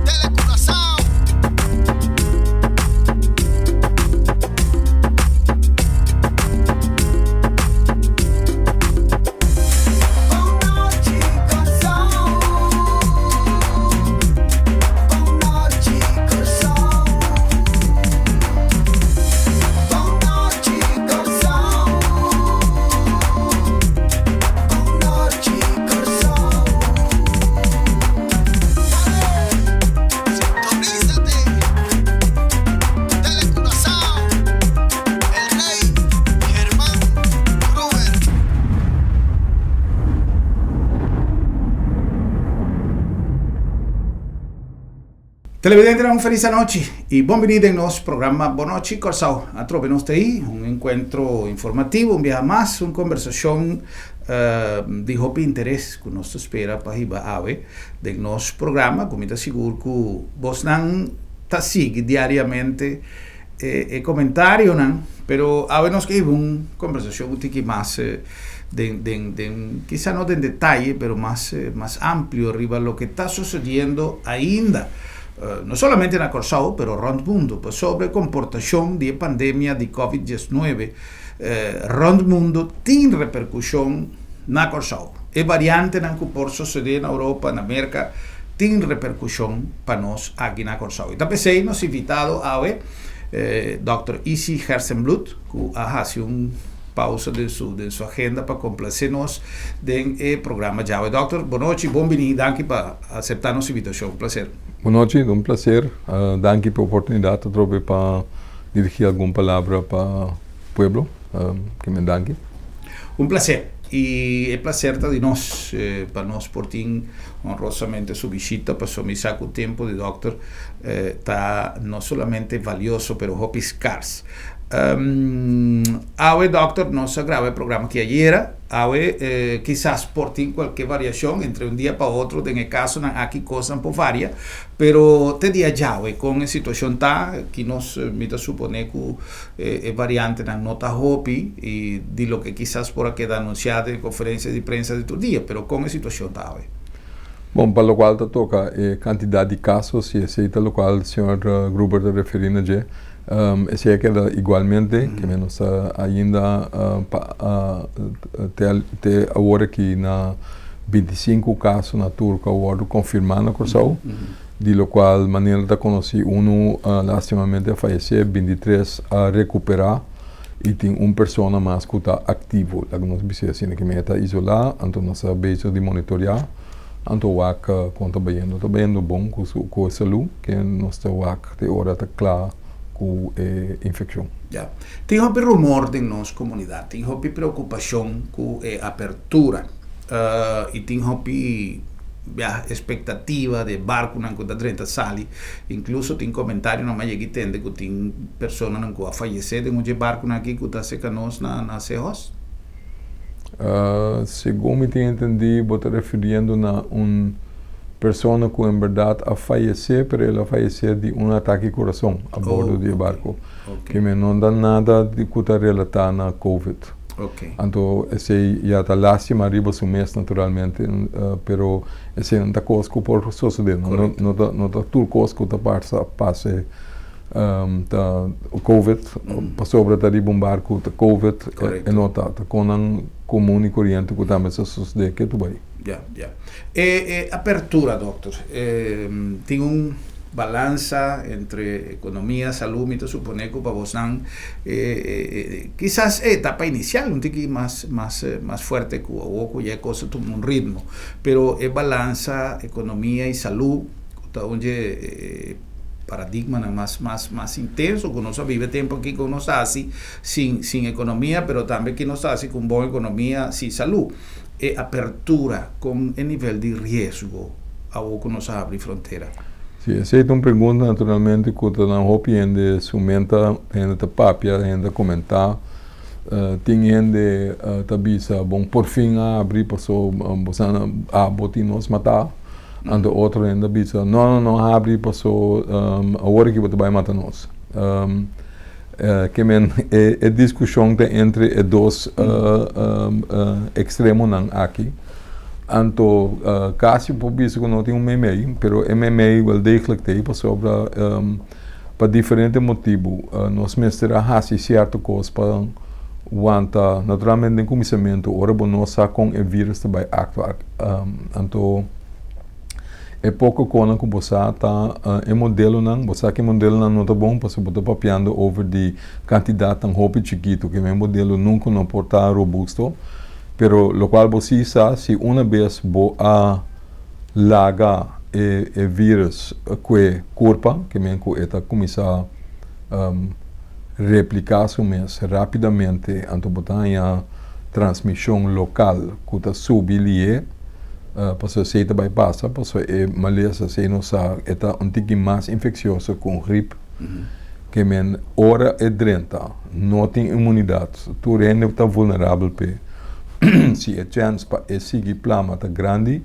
Telecuraçao. Sintonízate. Telecuraçao. El Rey Germán Gruber. Televidentenan un felis anochi y bon bini den nos programa Bon Nochi Kòrsou. Atrobe nos ta ei, un enkuentro informativo un biaha mas, un kombersashon di hopi interes ku nos ta spera pa hiba awe den nos programa ku mi ta sigur ku bosnan ta sigui diariamente e komentarionan, pero awe nos ke hiba un kombersashon un tiki mas den den den kisa no den detaye pero mas mas amplio riba loke ta sosediendo ainda no solamente na Kòrsou pero rònt mundu pasobra e komportashon di e pandemia di covid diesnuebe rònt mundu tin reperkushon na Kòrsou. E variantenan ku por sosodé na Europa, na Merka, tin reperkushon pa nos aki na Kòrsou. I ta p'esei nos invitado awe, dòkter Isi Gerstenbluth, ku a hasi un pausa den su den su agenda pa komplasé nos den e programa djawe. Dòkter, bonochi, bon biní, danki pa aseptá nos invitashon. Un plaser. Bonochi, un plaser. Danki pa e oportunidat atrobe pa dirigí algun palabra pa pueblo. Ke men danki. Un placer. Y e placer ta di nos, pa nos por tin honrosamente su bishita, pasobra mi sa cu tempo di dokter ta no solamente valioso, pero hopi scars. Awe dokter, nos a graba e programa aki ayera, awe kisas por tin cualke variacion entre un dia pa otro, den e casonan aki cosnan por varia, pero te dia djawe con e situacion ta, ki nos, mi ta supone cu E variantenan no ta hopi i di loke kisas por a keda anunsiá den e konferensia di prensa di tur dia, pero kon e situashon ta awe? Bon, pa lokual ta toka e kantidat di kaso, si esei ta lokual señor Gruber ta referí na dje, esei a keda igualmente, ke menos ainda pa te te awor aki na bintisinku kaso na tur ku a wòrdu konfirmá na Kòrsou. Di locual manera ta conoci uno lastimamente a fayece, bintitres a recupera y tin un persona mas cu ta activo. Laga nos bisa asina cu mi ta isola, anto nos ta bezig di monitorea, anto wak con ta bayendo. Ta bayendo bon cu su cu e salud, ke nos ta wak te ora ta cla cu e infeccion. Ya. Tin hopi rumor den nos comunidad, tin hopi preocupacion cu e apertura y tin hopi. Bia expectativa di e barcunan cu ta drenta sali. Incluso tin comentarionan mas yegi tende cu tin personanan cu a fayece den un dje barcunan aki cu ta acerca nos na na Sehos. Segun mi tin entendi bo ta refiriendo na un persona cu en berdad a fayece pero el a fayece di un atake curason a bordo di e barco. Ke men no ta nada di cu ta relata na covid. Anto esei ya ta lastima riba su mes naturalmente, pero esei no ta kos ku por sosodé. No ta no ta tur kos ku ta pasa pase ta covid, pasobra ta riba un barku ta covid, e no ta. Ta konan komun i koriente ku tambe sa sosodé ketu bai. Ya, ya. E e apertura, dòkter, tin un balansa entre ekonomia, salú, mi ta suponé ku pa bosnan kisas e etapa inisial un tiki mas mas mas fuerte ku awor ku ya e kos a tuma un ritmo, pero e balansa ekonomia i salú ku ta un dje paradigmanan mas mas mas intenso ku nos a biba e tempu aki ku nos ta hasi sin sin ekonomia, pero tambe ki nos ta hasi ku un bon ekonomia sin salú. E apertura kon e nivel di riesgo awor ku nos a habri frontera? Si, esei ta un pregunta naturalmente ku ta na hopi hende su menta, hende ta papia, hende ta komentá. Tin hende ta bisa, bon porfin a habri paso boso abo tin nos matá. Anto otro hende ta bisa, no no no habri paso awor aki bo ta bai mata nos. Ke men e diskushon ta entre e dos ekstremonan aki. Anto kasi por bisa ku no tin un meimei, pero e meimei wel degelijk t'ei pasobra pa diferente motibu nos mester a hasi sierto kos pa wanta. Naturalmente den kuminsamentu ora bo no sa kon e virus ta bai aktua, anto e poko konan ku bo sa ta e modelonan, bo sa ku e modelonan no ta bon pasobra bo ta papiando over di kantidatnan hopi chikitu ku e modelo nunka no por ta robusto. Pero lokual bo si sa, si una bes bo a laga e e virus kue kurpa, ke men ku e ta kuminsá repliká su mes rápidamente, anto bo ta haña transmishon lokal ku ta subi lié, pasobra esei ta bai pasa, pasobra e malesa esei nos sa e ta un tiki mas infeksioso ku un grip. Ke men ora e drenta no tin inmunidat, tur hende ta vulnerabel p'e. Si e chèns pa e sigui plama ta grandi,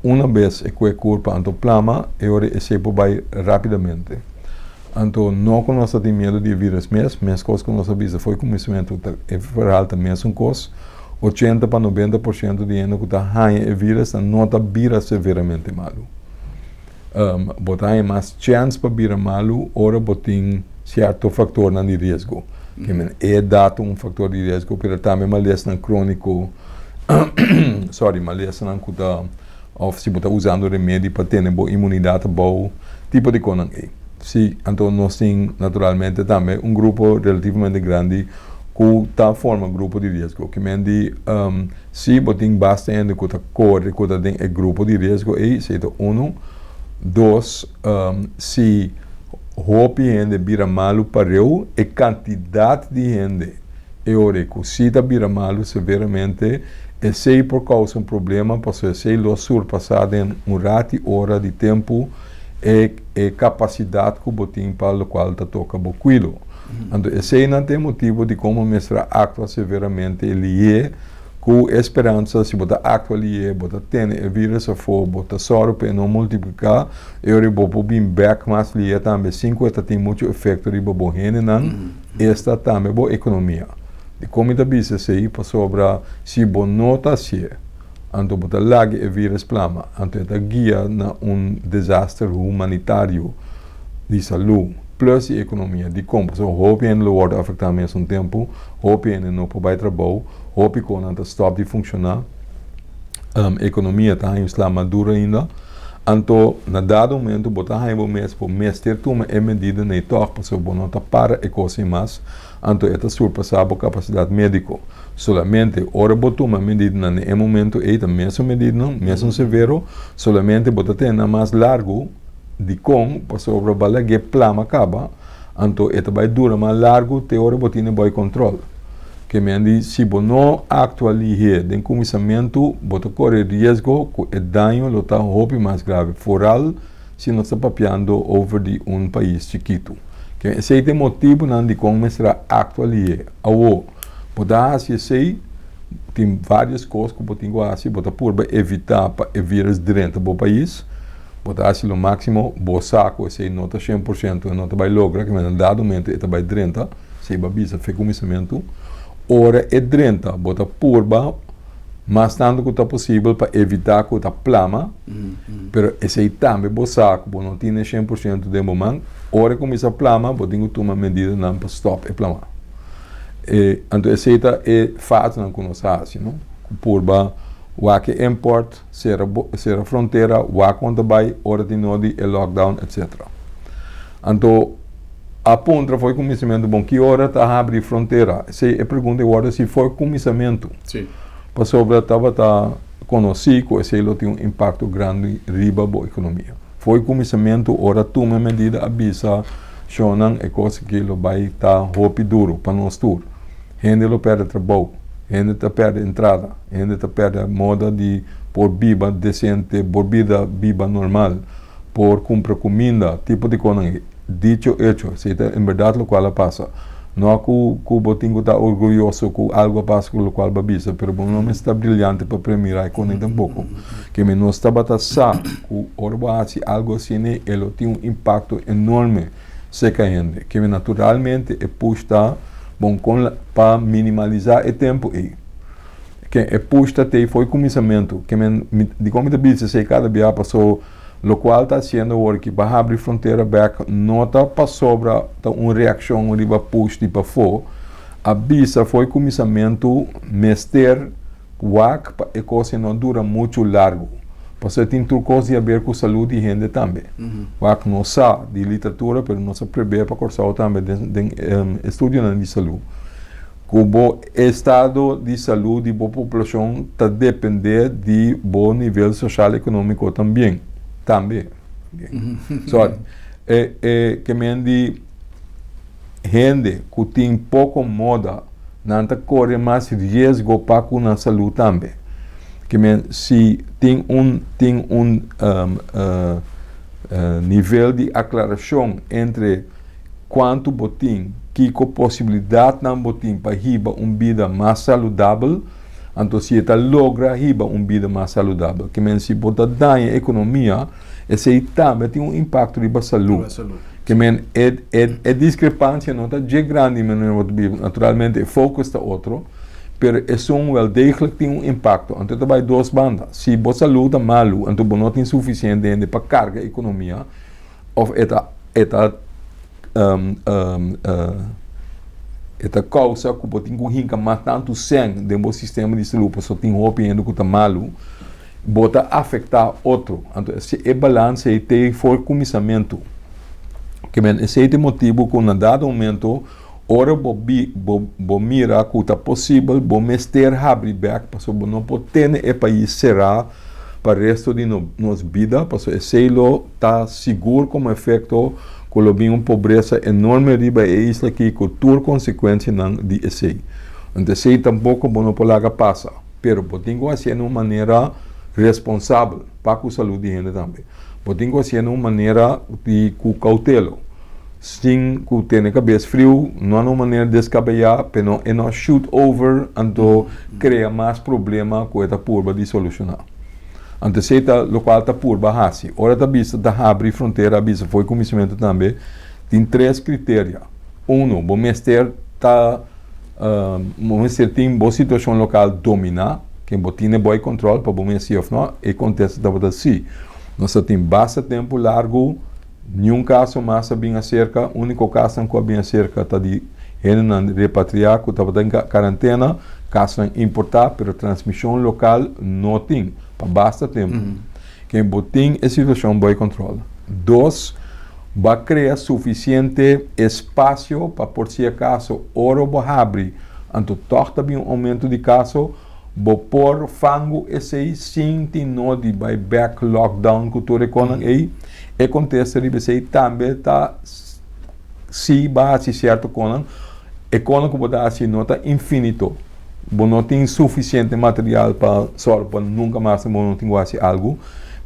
una bes e kue kurpa anto plama, e ora esei por bai rápidamente. Anto no ku nos ta tin miedu di e vírus mes, meskos ku nos a bisa fo'i kuminsamentu ta e verhaal ta mesun kos, 80 pa 90% di hende ku ta haña e vírus ta no ta bira severamente malu. Bo ta haña mas chèns pa bira malu ora bo tin sierto faktornan di riesgo. Ke men edat ta un faktor di riesgo, pero tambe malesnan króniko, sorry, malesnan ku ta òf si bo ta usando remedi pa tene bo inmunidat abou, tipo di konan ei. Si, anto nos tin naturalmente tambe un grupo relativamente grandi ku ta forma grupo di riesgo. Ke men di Si bo tin basta hende ku ta kore ku ta den e grupo di riesgo ei, esei ta unu. Dos, si hopi hende bira malu pareu, e kantidat di hende e ora ei ku si ta bira malu severamente, esei por kousa un problema pasobra esei lo surpasá den un rati ora di tempu e e kapasidat ku bo tin pa lokual ta toka bo kuido. Anto eseinan ta e motibu dikon bo mester a aktua severamente lié ku e speransa si bo ta aktua lié bo ta tene e vírus afó, bo ta sòru pa e no multipliká e ora bo por bin bèk mas lié tambe sin ku e ta tin muchu efekto riba bo hendenan, esta tambe bo ekonomia. Dikon mi ta bisa esei? Pasobra si bo no ta hasié anto bo ta laga e vírus plama, anto e ta guia na un desaster humanitario di salú plus di ekonomia. Dikon? Pasobra hopi hende lo wòrdu afektá mesun tempu, hopi hende no por bai trabou, hopi konan ta stòp di funshoná, ekonomia ta haña un sla mas duru ainda. Anto na dado momento bo ta haña bo mes bo mester tuma e medida nei tòg pasobra bo no ta para e kos ei mas, anto e ta surpasá bo kapasidat médiko. Solamente ora bo tuma medidanan na e momento ei ta mesun medidanan, mesun severo, solamente bo ta tene nan mas largu. Dikon? Pasobra bo a lag'é plama kaba, anto e ta bai dura mas largu te ora bo tene boi kòntròl. Ke men di, si bo no aktua lihé den kuminsamentu, bo ta kore riesgo ku e daño lo ta hopi mas grave, foral si nos ta papiando over di un pais chikitu. Ke esei ta e motibunan dikon mester a aktua lihé. Awor, bo ta hasi esei, tin vários kos ku bo tin ku hasi, bo ta purba evitá pa e vírus drenta bo pais. Bo ta hasi lo máksimo, bo sa ku esei no ta 100%, e no ta bai logra, kende na dado momento e ta bai drenta, esei bo a bisa fe kuminsamentu. Ora e drenta, bo ta purba mas tantu ku ta posibel pa evitá ku ta plama, pero esei tambe bo sa ku bo no tin e 100% den bo man. Ora e kuminsá plama, bo tin ku tuma medidanan pa stòp e plama. E, anto esei ta e fasenan ku nos hasi, no? Ku purba wak e import. Sera bo sera frontera, wak kon ta bai ora tin nodi e lockdown etc. Anto a puntra fo'i kuminsamentu bon ki ora ta habri frontera? Esei e pregunta e wòrdu hasi fo'i kuminsamentu. Sí. Pasobra tabata konosí ku esei lo tin un impakto grandi riba bo ekonomia. Fo'i kuminsamentu ora tuma e medida a bisa shonnan e kos aki lo bai ta hopi duru pa nos tur. Hende lo pèrdè trabou, hende ta pèrdè entrada. Hende ta pèrdè moda di por biba desente, por bida biba normal, por kumpra kuminda, tipo di konan ei. Dicho hecho, esei ta en bèrdat lokual a pasa. No ku ku bo tin ku ta orguyoso ku algu a pasa ku lokual bo a bisa, pero bo no mester ta briliante pa premira e konan ei tampoko. Ke mi nos tabata sa ku ora bo hasi algu asina e lo tin un impakto enorme serka hende. Ke mi naturalmente e push ta bon kon pa minimalisá e tempu ei. Ke e push ta tei fo'i kuminsamentu. Ke men mi dikon mi ta bisa esei kada bia paso lokual ta hasiendo awor ki pa habri frontera bek no ta pasobra ta un reakshon riba push di pafó. A bisa fo'i kuminsamentu mester wak pa e kos ei no dura muchu largu. Pasobra tin tur kos di haber ku salú di hende tambe. Wak no sa di literatura pero nos a preber pa Kòrsou tambe den den estudionan di salú. Ku bo estado di salú di bo poblashon ta dependé di bo nivel soshal ekonómiko tambien, tambe. Sorry. E e ke men di hende ku tin poko moda nan ta kore mas riesgo pa ku nan salú tambe. Ke men si tin un tin un nivel di aklarashon entre Kuantu bo tin, kiko posibilidatnan bo tin pa hiba un bida mas saludabel, anto si e ta logra hiba un bida mas saludabel. Ke men si bo ta daña ekonomia, esei tambe tin un impakto riba salú. Ke men e e e diskrepansia no ta dje grandi manera bo ta biba, naturalmente e focus ta otro, pero esun wel degelijk tin un impakto. Anto e ta bai dos banda. Si bo salú ta malu, anto bo no tin sufisiente hende pa karga ekonomia, Of e ta e ta e ta kousa ku bo tin ku hinka mas tantu sèn den bo sistema di salú pasobra tin hopi hende ku ta malu, bo ta afektá otro. Anto si e balansa ei te for kuminsamentu. Ke men esei ta e motibu ku na dado momento ora bo bi bo bo mira ku ta posibel bo mester habri bèk pasobra bo no por tene e pais será pa resto di nos bida, pasobra esei lo ta sigur komo efekto ku lo bin un pobresa enorme riba e isla aki ku tur konsekuensianan di esei. Anto esei tampoko bo no por laga pasa, pero bo tin ku hasié na un manera responsabel pa ku salud di hende tambe. Bo tin ku hasié na un manera di ku koutelo, sin ku tene kabes friu, no na un manera deskabeyá, pero e no shoot over anto krea mas problema ku e ta purba di solushoná. Anto esei ta lokual ta purba hasi. Ora ta bisa ta habri frontera a bisa fo'i kuminsamentu tambe tin tres kriteria. Uno, bo mester ta bo mester tin bo situashon lokal dominá, ken bo tin e boi kòntròl pa bo mes si òf no, e kontesta tabata si. Nos ta tin basta tempu largu, niun kaso mas a bin aserka, úniko kasonan ku a bin aserka ta di hendenan repatriá ku tabata den karantena, kasonan importá, pero transmishon lokal no tin pa basta tempu. Ken bo tin e situashon boi kòntròl. Dos, bo a krea sufisiente espasio pa por si akaso ora bo habri anto tòg ta bin un oumento di kaso, bo por fangu esei sin tin no di bai bèk lockdown ku tur e konan ei. E kontesta riba esei tambe ta si bo a hasi sierto konan, e konan ku bo ta hasi no ta infinito. Bo no tin sufisiente material pa sòru pa nunka mas bo no tin ku hasi algu,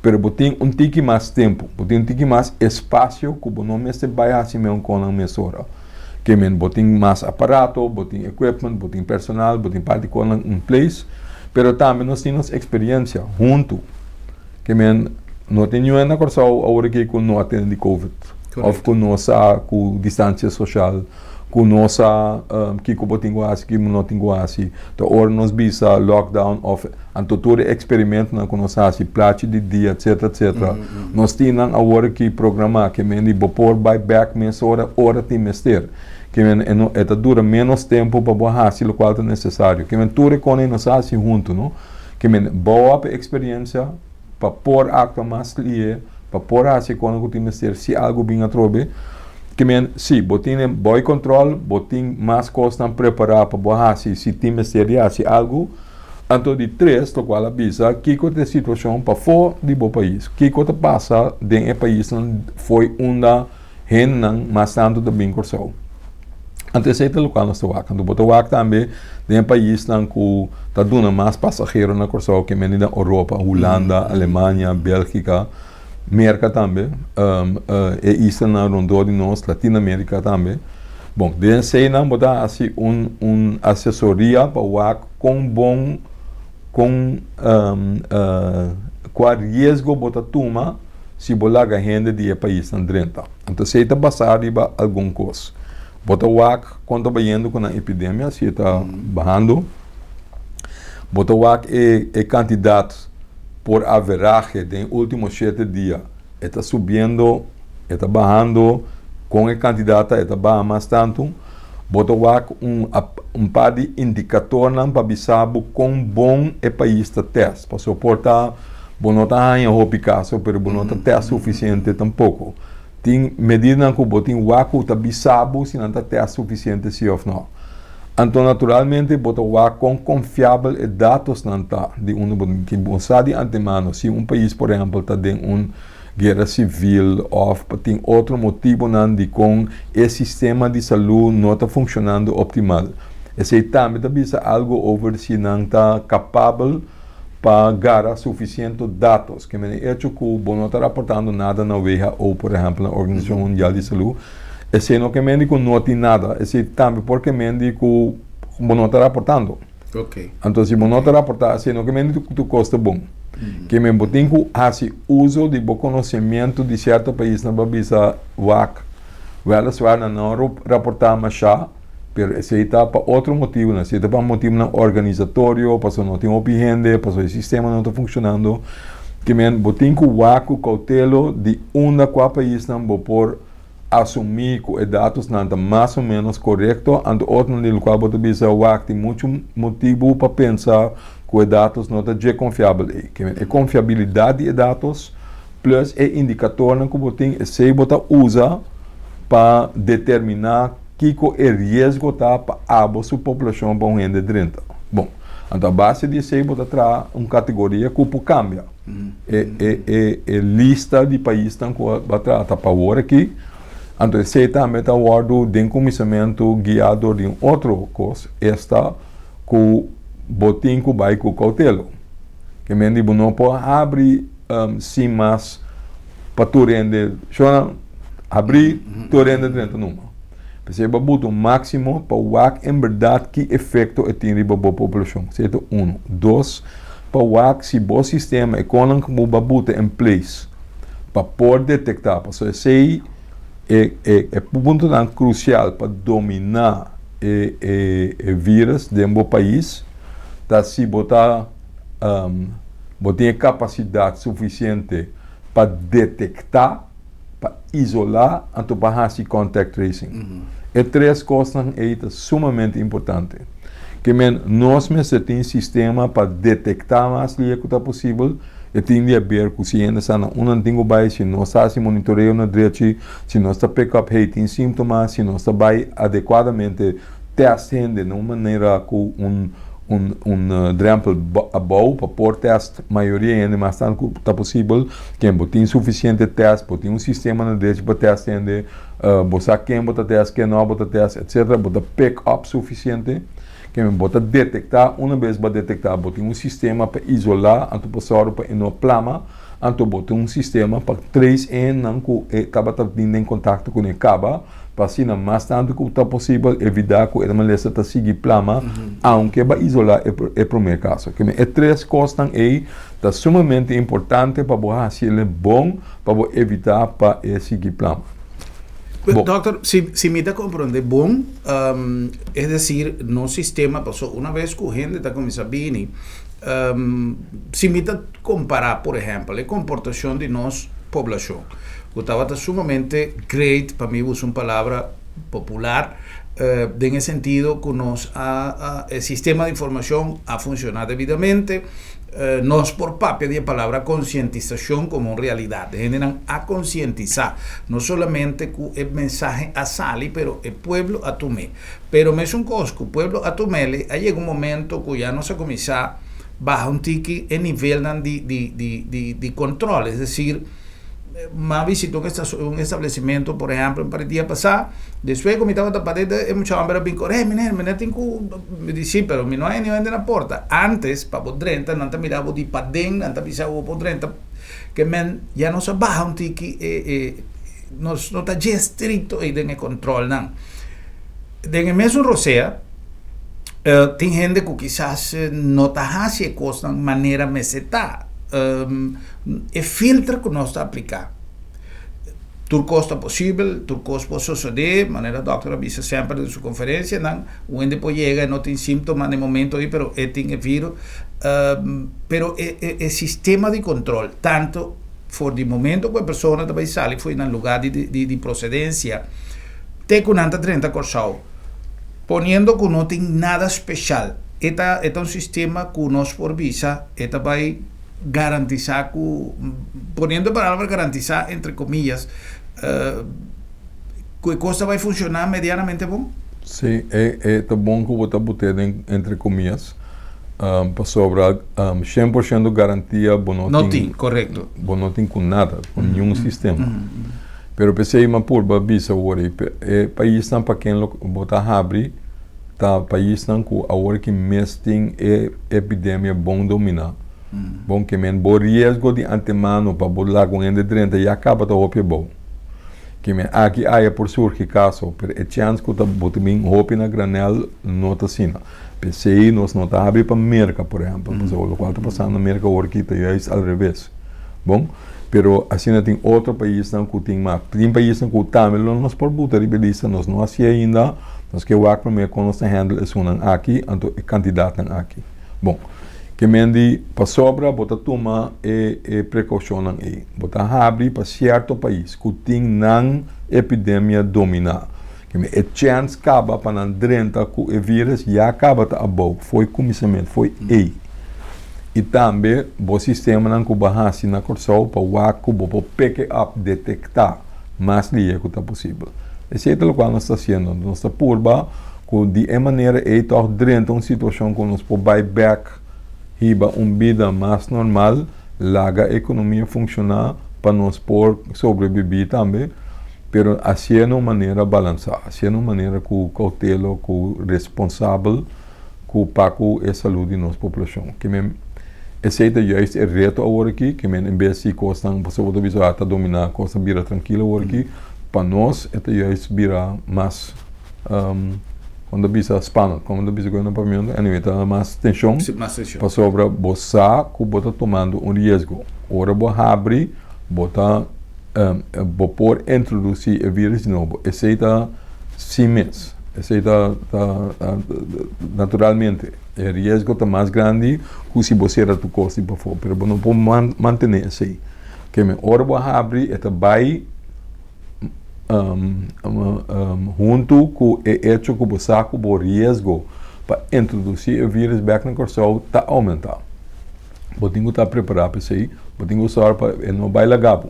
pero bo tin un tiki mas tempu, bo tin un tiki mas espasio ku bo no mester bai hasi meun konan mesora. Ke men bo tin mas aparato, bo tin equipment, bo tin personal, bo tin parti konan in place, pero tambe nos tin nos eksperiensia huntu. Ke men no tin niun na Kòrsou awor aki ku no a tene di covid òf ku no sa ku distansia sosial, ku no sa kiko bo tin ku hasi, kiko bo no tin ku hasi. Ta ora nos bisa lockdown òf anto tur e eksperimentonan ku nos hasi, plachi di dia etcetera etcetera, nos tin nan awor aki programá ke men di bo por bai bèk mesora ora tin mester. Ke men e no e ta dura ménos tempu pa bo hasi lokual ta nesesario. Ke men tur e kos ei nos a hasi huntu no. Ke men bou op e eksperensia pa por aktua mas lihe, pa por hasi e kosnan ku tin mester si algu bin atrobe. Ke men, si, bo tin e boi kòntròl, bo tin mas kosnan prepará pa bo hasi si tin mester di hasi algu. Anto di tres, lokual a bisa, kiko ta e situashon pafó di bo pais? Kiko ta pasa den e paisnan fo'i unda hendenan mas tantu ta bin Kòrsou? Anto esei ta lokual nos ta wak. Anto bo ta wak tambe den e paisnan ku ta duna mas pasahero na Kòrsou ke mende den Oropa, Hulanda, Alemania, Bèlgika, Merka tambe, e islanan rondó di nos, Latinoamerika tambe. Bon, den eseinan bo ta hasi un un asesoria pa wak kon bon, kon kua riesgo bo ta tuma si bo laga hende di e paisnan drenta. Anto esei ta basá riba algun kos. Bo ta wak kon ta bayendo ku nan epidemia, si e ta bahando. Bo ta wak e e kantidat por averahe den último 7 dia, e ta subiendo, e ta bahando, kon e kantidat ta, e ta baha mas tantu. Bo ta wak un par di indikadornan pa bisa bo kon bon e pais ta test. Pasobra por ta bo no ta haña hopi kaso, pero bo no ta test sufisiente tampoko. Tin medidanan ku bo tin wak ku ta bisa bo si nan ta test sufisiente si òf no. Anto naturalmente bo ta wak kon konfiabel e datosnan ta di unda bo tin. Bo sa di antemano si un pais, por ehèmpel, ta den un guera sivil òf tin otro motibunan dikon e sistema di salú no ta funshonando optimal. Esei tambe ta bisa algu over si nan ta kapabel pa gara sufisiente datos. Ke men e echo ku bo no ta raportando nada na WHO, por ehèmpel, na Organisashon Mundial di Salú, esei no ke men di ku no tin nada, esei tambe por ke men di ku bo no ta raportando. Anto si bo no ta raportá, esei no ke men di ku tur kos ta bon. Ke men bo tin ku hasi uso di bo konosementu di sierto paisnan pa bisa wak, wèleswaar nan no raportá mashá, pero esei ta pa otro motibunan, esei ta pa motibunan organisatorio, pasobra no tin hopi hende, pasobra e sistema no ta funshonando. Ke men bo tin ku wak ku koutelo di unda kua paisnan bo por asumí ku e datosnan ta mas o ménos korekto, anto otronan di lokual bo ta bisa wak tin muchu motibu pa pensa ku e datos no ta dje konfiabel ei. Ke men e konfiabilidat di e datos plus e indikatornan ku bo tin, esei bo ta usa pa determiná kiko e riesgo ta pa abo su poblashon pa un hende drenta. Bon, anto a base di esei bo ta traha un kategoria ku por kambia. E e e e lista di paisnan ku a traha ta pa awor aki, anto esei tambe ta wòrdu den kuminsamentu guiá dor di un otro kos, esta ku bo tin ku bai ku koutelo. Ke men di bo no por habri sin mas pa tur hende, shona habri tur hende drenta numa. P'esei bo a buta un máksimo pa wak en bèrdat ki efekto e tin riba bo poblashon. Esei ta unu. Dos, pa wak si bo sistema, e konan ku bo a buta en place pa por detektá, pasobra esei e e e puntonan krusial pa dominá e e e vírus den bo pais ta si bo ta bo tin e kapasidat sufisiente pa detektá, pa isolá anto pa hasi contact tracing. E tres kosnan ei ta sumamente importante. Ke men nos mester tin sistema pa detektá mas lia ku ta posibel, e tin di haber ku si hende sa na unda nan tin ku bai, si nos ta hasi monitoreo na drechi, si nos ta pick up hey tin síntoma, si nos ta bai adekuadamente tèst hende na un manera ku un un un drempel abou pa por tèst mayoria hende mas tantu ku ta posibel. Ken bo tin sufisiente tèst, bo tin un sistema na drechi pa tèst hende, bo sa ken bo ta tèst, ken no bo ta tèst, etsetera. Bo ta pick up sufisiente. Ken bo ta detektá, una bes bo a detektá, bo tin un sistema pa isolá anto pa sòru pa e no plama, anto bo tin un sistema pa trace e hendenan ku e tabata bin den kontakto kuné kaba. Pa asina mas tantu ku ta posibel evitá ku e malesa ta sigui plama, aunke bo a isolá e promé kaso. Keme e tres kosnan ei ta sumamente importante pa bo hasi el bon pa bo evitá pa e sigui plama. Bon. Dòkter, si si mi ta komprondé bon, es desir, nos sistema, pasobra una bes ku hende ta kuminsá bini, si mi ta kompará, por ehèmpel, e komportashon di nos poblashon, ku tabata sumamente great, pa mi usa un palabra popular, den e sentido ku nos a e sistema di informashon a funshoná debidamente, nos por papia di e palabra konsientisashon komo un realidat. E hendenan a konsientisá, no solamente ku e mensahe a sali, pero e pueblo a tum'é. Pero mesun kos ku pueblo a tum'é, a yega un momento ku ya nos a kuminsá baha un tiki e nivelnan di di di di di control, es decir, m'a visita un un establecimento por ehempel un par di dia pasá, despues ku mi tabata paden e mucha homber a bin kore, hey meneer, meneer tin ku, mi di si pero mi no hay niun hende na porta, antes pa bo drenta nan ta mira bo di paden, nan ta bisa bo por drenta, ke men ya nos a baha un tiki e e nos no ta dje estricto ei den e controlnan. Den e mesun rosea. Tin hende ku kisas no ta hasi e kosnan manera mester ta. E filter ku nos ta apliká. Tur kos ta posibel, tur kos por sosodé, manera dòkter a bisa semper den su konferensianan, un hende por yega e no tin síntoma na e momento ei, pero e tin e vírus. Pero e e e sistema di kontrol, tanto for di momento ku e persona ta bai sali for di nan lugá di di di prosedensia te ku nan ta drenta Kòrsou, poniendo ku no tin nada speshal, e ta e ta un sistema ku nos por bisa e ta bai garantisá ku, poniendo e palabra garantisá entre komillas, ku e kos ta bai funshoná medianamente bon? Sí, e e ta bon ku bo ta bot'é den entre komillas, pasobra shen por shento garantia bo no No tin, korekto. Bo no tin ku nada, ku niun sistema. Pero p'esei mi a purba bisa awor ei, e paisnan pa ken lo bo ta habri ta paisnan ku awor ki mes tin e epidemia bon dominá. Bon ke men bo riesgo di antemano pa bo laga un hende drenta ya kaba ta hopi abou. Ke men aki aya por surgi kaso, pero e chèns ku ta bo ta bin hopi na granèl no ta asina. P'esei nos no ta habri pa Merka, por ehèmpel, pasobra lokual ta pasando na Merka awor aki ta juist al reves. Bon, pero asina tin otro paisnan ku tin mas. Tin paisnan ku tambe lo nos por buta riba e lista, nos no hasié ainda, nos ke wak promé kon nos ta handle esunnan aki, anto e kantidatnan aki. Bon, ke men di pasobra bo ta tuma e e prekoushonnan ei. Bo ta habri pa sierto pais ku tin nan epidemia dominá. Ke men e chèns kaba pa nan drenta ku e vírus ya kaba ta abou fo'i kuminsamentu, fo'i ei. I tambe bo sistemanan ku bo a hasi na Kòrsou pa wak ku bo por pick it up, detektá, mas lihe ku ta posibel. Esei ta lokual nos ta hasiendo. Nos ta purba ku di e manera ei tòg drenta un situashon ku nos por bai bèk hiba un bida mas normal, laga ekonomia funshoná pa nos por sobrebibí tambe, pero hasié na un manera balansá, hasié na un manera ku koutelo, ku responsabel. Ku pa ku e salud di nos populashon. Ke men esei ta juist e reto awor aki, ke men en bes si kosnan, pasobra bo ta bisa a ta dominá, kosnan bira trankil awor aki, pa nos e ta juist bira mas, kon ta bisa spannend, kon ta bisa ku na papiamentu, anyway ta mas tenshon, pasobra bo sa ku bo ta tumando un riesgo. Ora bo habri bo ta bo por introdusí e virus di nobo, esei ta sin mes. Esei ta ta naturalmente e riesgo ta mas grandi ku si bo sera tur kos di pafó, pero bo no por mantené esei. Ke men ora bo habri e ta bai huntu ku e echo ku bo sa ku bo riesgo pa introdusí e virus bèk na Kòrsou ta oumentá. Bo tin ku ta prepará pa esei, bo tin ku sòru pa e no bai laga bo.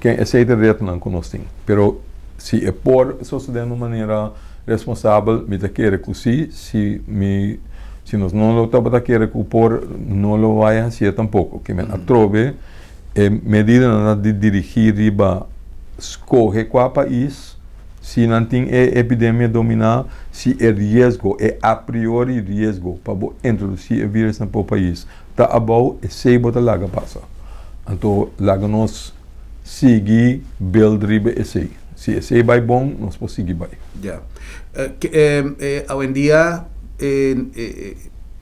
Ken esei ta e retonan ku nos tin. Pero si e por sosodé na un manera responsabel, mi ta kere ku si, si mi si nos no lo tabata kere ku por, no lo bai hasié tampoko. Ke men atrobe e medidanan ta di dirigí riba skohe kua pais. Si nan tin e epidemia dominá, si e riesgo, e a priori riesgo pa bo introdusí e vírus na bo pais ta abou, esei bo ta laga pasa. Anto laga nos sigui build riba esei. Si esei bai bon, nos por sigui bai. Ya. Awendia e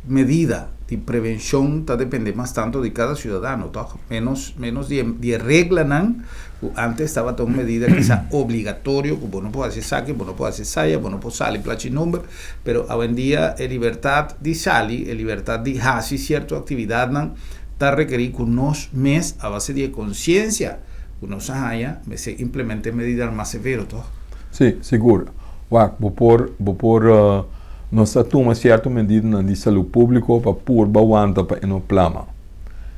medida di prevenshon ta depende mas tanto di kada siudadano, tòg? Ménos, ménos di e reglanan Ku antes tabata un medida kisa obligatorio ku bo no por hasi esaki, bo no por hasi esaya, bo no por sali plachi number, pero awendia e libertat di sali, e libertat di hasi sierto aktividatnan ta rekerí ku nos mes a base di e konsiensia ku nos a haña mester implement'é medidanan mas severo, tòg? Sí, sigur. Wak, bo por, bo por, nos a tuma sierto medidanan di salú públiko pa purba wanta pa e no plama.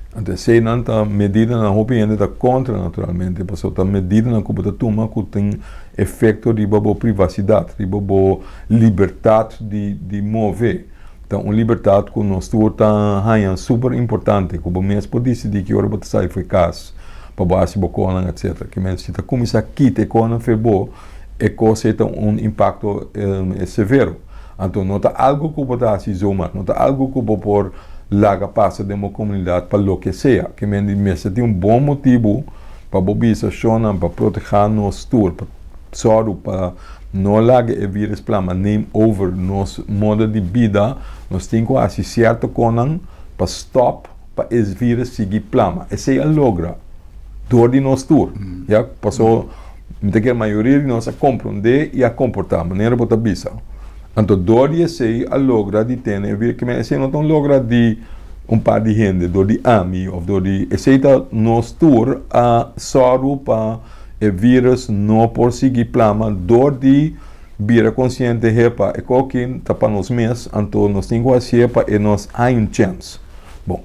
Anto eseinan ta medidanan hopi hende ta kontra naturalmente pasobra ta medidanan ku bo ta tuma ku tin efekto riba bo privasidat, riba bo libertat di di move. Ta un libertat ku nos tur ta haña super importante ku bo mes por disidí ki ora bo ta sali for e kas pa bo hasi bo konan etcetera. Ke men si ta kuminsá kita e konan for bo e kos ei ta un impakto severo. Anto no ta algu ku bo ta hasi zomaar, no ta algu ku bo por laga pasa den bo komunidat pa loke sea. Ke men di mester tin un bon motibu pa bo bisa shonnan pa protehá nos tur, pa sòru pa no laga e vírus plama neem over nos moda di bida, nos tin ku hasi sierto konan pa stòp pa e vírus sigui plama. Esei a logra. Dor di nos tur. Ya, paso mi ta kere mayoria di nos a komprondé i a komportá manera bo ta bisa. Anto dor di esei a logra di tene e vir kimen esei no ta un logra di un par di hende, dor di ami òf dor di esei ta nos tur a sòru pa e virus no por sigui plama dor di bira konsiente hepa e koki ta pa nos mes anto nos tin ku hasié pa e nos haña un chèns. Bon,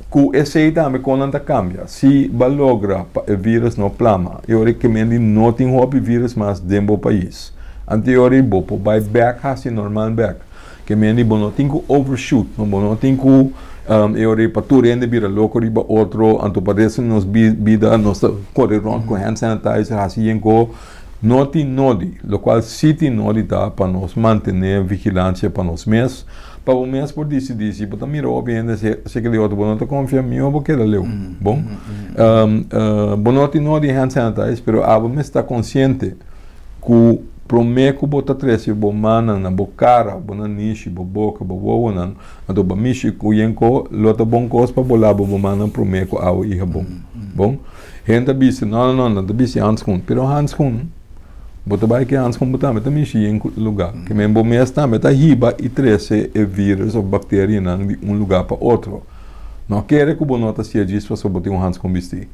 ku esei tambe kon nan ta kambia. Si bo a logra pa e virus no plama, e ora ke men di no tin hopi virus mas den bo pais. Anto e ora bo por bai bek hasi normal bek. Ke men di bo no tin ku overshoot, no, bo no tin ku e ora pa tur hende bira loko riba otro, anto pa resto di nos bida nos ta kore rònt ku hand sanitizer hasi yen ko. No tin nodi. Lokual si tin nodi ta pa nos mantené vigilansia pa nos mes. Pa bo mes por disidí si bo ta mira hopi hende seke di otro, bo no ta konfia, mihó bo keda leu. Bon? Bo no tin nodi hand sanitize, pero abo mes ta konsiente ku promé ku bo ta trese bo mannan na bo kara, bo nanishi, bo boka, bo wowonan, anto bo mishi ku yenko, lo ta bon kos pa bo laba bo mannan promé ku awa i habon. Bon? Hende ta bisa, no, no, no, nan ta bisti handskun. Pero handskun, bo ta bai ku e handskun bo tambe ta mishi yen lugá. Ke men bo mes tambe ta hiba i trese e virus òf bakterianan di un lugá pa otro. No kere ku bo no ta sier djis pasobra bo tin un handskun bistí.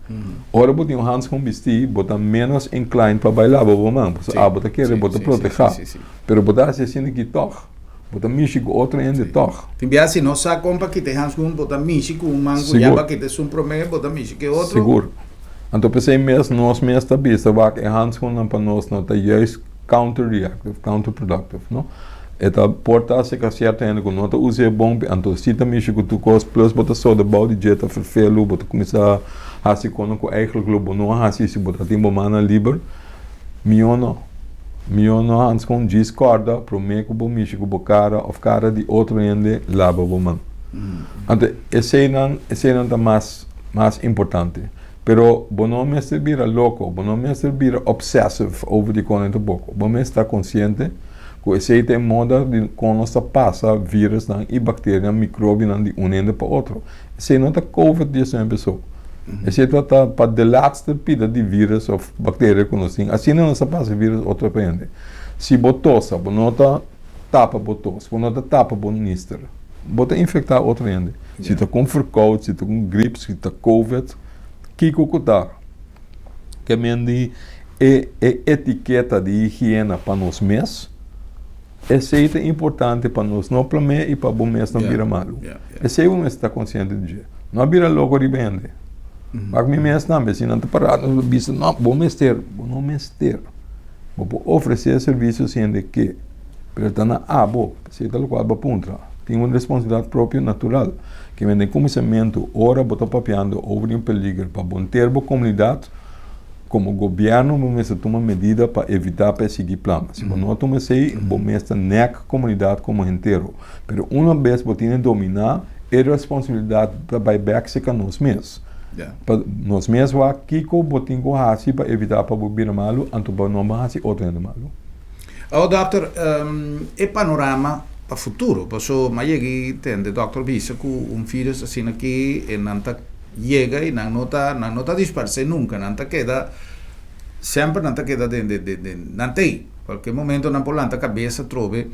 Ora bo tin un handskun bistí, bo ta ménos inclined pa bai laba bo man, pasobra abo ta kere bo ta protehá. Pero bo ta hasi asina aki tòg. Bo ta mishi ku otro hende tòg. Tin bia si no sa kon pa kita e hanskun, bo ta mishi ku un man ku ya ba kita esun promé, bo ta mishi ku e otro. Sigur. Anto p'esei mes nos mes ta bisa wak e handskunnan pa nos no ta juist counter-reactive, counterproductive, no. E ta por ta aserka sierto hende ku no ta usa e bon, anto si ta mishi ku tur kos, plus bo ta soda bou di dje, ta ferfelu, bo ta kuminsá hasi konan ku eigenlijk lo bo no a hasi si bo ta tin bo mannan liber. Mihó no. Mihó no hanskon djis kòrda promé ku bo mishi ku bo kara òf kara di otro hende laba bo man. Anto eseinan eseinan ta mas mas importante. Pero bo no mester bira loko, bo no mester bira obsessive over di kon e ta boko. Bo mester ta konsiente ku esei ta e moda di kon nos ta pasa virusnan i bakterianan, mikrobionan di un hende pa otro. Esei no ta covid 19 so. Esei ta ta pa de laatste pida di virus of bacteria ku nos tin. Asina nos ta pasa virus otro pa hende. Si bo tosa, bo no ta tapa bo tos, bo no ta tapa bo nister, bo ta infecta otro hende. Si ta ku un verkoud, si ta ku un grip, si ta covid, kiko ku ta. Ke men di e e etiketa di higiena pa nos mes. Esei ta importante pa nos no plam'é i pa bo mes no bira malu. Esei bo mester ta konsiente di dje. No a bira loko riba hende. Wak mi mes tambe, si nan ta pará nos ta bisa, no, bo mester, bo no mester. Bo por ofresé e servisio si hende ke, pero ta na abo. Esei ta lokual bo a puntra. Tin un responsabilidat propio natural. Ke men den kuminsamentu, ora bo ta papiando over di un peliger pa bo enter bo komunidat, Komo gobièrnu bo mester tuma medida pa evitá pa e sigui plama. Si bo no tuma esei, bo mes ta nèk komunidat komo hentero. Pero una bes bo tene dominá, e responsabilidat ta bai bèk serka nos mes. Pa nos mes wak kiko bo tin ku hasi pa evitá pa bo bira malu, anto pa no bo hasi otro hende malu. Awor dòkter, e panorama pa futuro, paso mi a yega i tende dòkter bisa ku un virus asina aki e nan ta yega y nan no ta nan no ta disparse nunca nan ta keda semper nan ta keda den den den den nan ta ey cualkier momento nan por lanta cabeza atrobe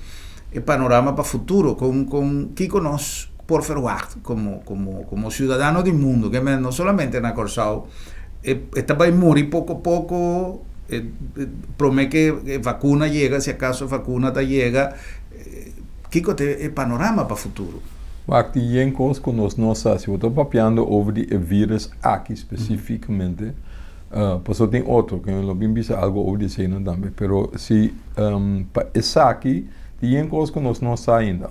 e panorama pa futuro con con kico nos por verwacht como como como ciudadano di mundo ke men no solamente na Corsou e e ta bay muri poco poco e prome ke e vacuna yega si acaso vacuna ta yega Kiko ta e panorama pa futuro? Wak tin yen kos ku nos no sa. Si bo ta papiando over di e virus aki spesifikamente, pasobra tin otro ku lo bin bisa algu over di eseinan tambe, pero si pa esaki tin yen kos ku nos no sa ainda.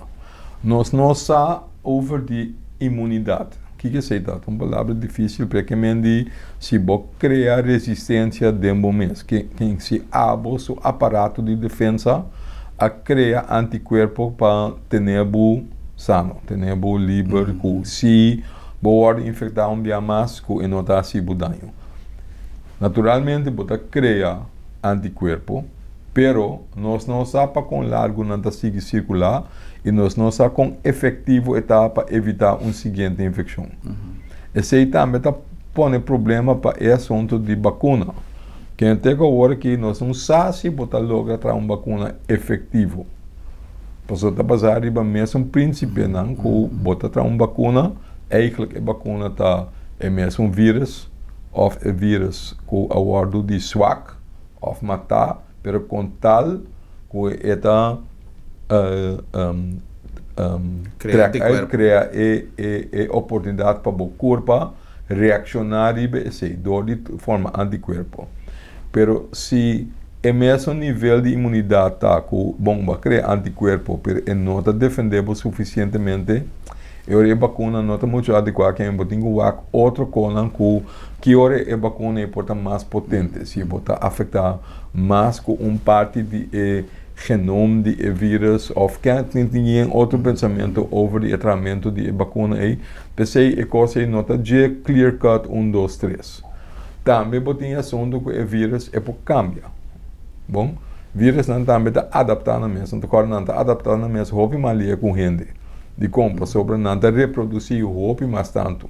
Nos no sa over di imunidat. Kiko esei ta? Ta un palabra difisil, pero e ke men di si bo krea resistensia den bo mes, ke si abo su aparato di defensa a krea antikuerpo pa tene bo sano, tene bo liber ku si bo wòrdu infektá un bia mas ku e no ta hasi bo daño. Naturalmente bo ta krea antikuerpo. Pero, nos no sa pa kon largu nan ta sigui sirkulá i nos no sa kon efektivo e ta pa evitá un siguiente infekshon. Esei tambe ta pone problema pa e asuntu di bakuna. Ken te ku awor aki nos no sa si bo ta logra traha un bakuna efektivo. Pasobra ta basá riba mesun prinsipionan ku bo ta traha un bakuna, eigentlik e bakuna ta e mesun vírus òf e vírus ku a wòrdu di swak òf matá, pero kon tal ku e ta Krea trèk uit, anticuerpo. krea e e e oportunidat pa bo kurpa reakshoná riba esei dor di forma antikuerpo. Pero si e mesun nivel di imunidat ta ku bon bo a krea antikuerpo pero e no ta defendé bo sufisientemente, e ora e bakuna no ta muchu adekuá kende bo tin ku wak otro konan ku ki ora e bakuna ei por ta mas potente, si bo ta afektá mas ku un parti di e genoom di e virus of ken tin tin otro pensamentu over di e trahamentu di e bakuna ei. P'esei e kos ei no ta dje clear cut un dos tres. Tambe bo tin e asuntu ku e virus e por kambia. Bon, virusnan tambe ta adaptá nan mes. Anto kòrda nan ta adaptá nan mes hopi mas lia ku hende. Dikon? Pasobra nan ta reprodusí hopi mas tantu.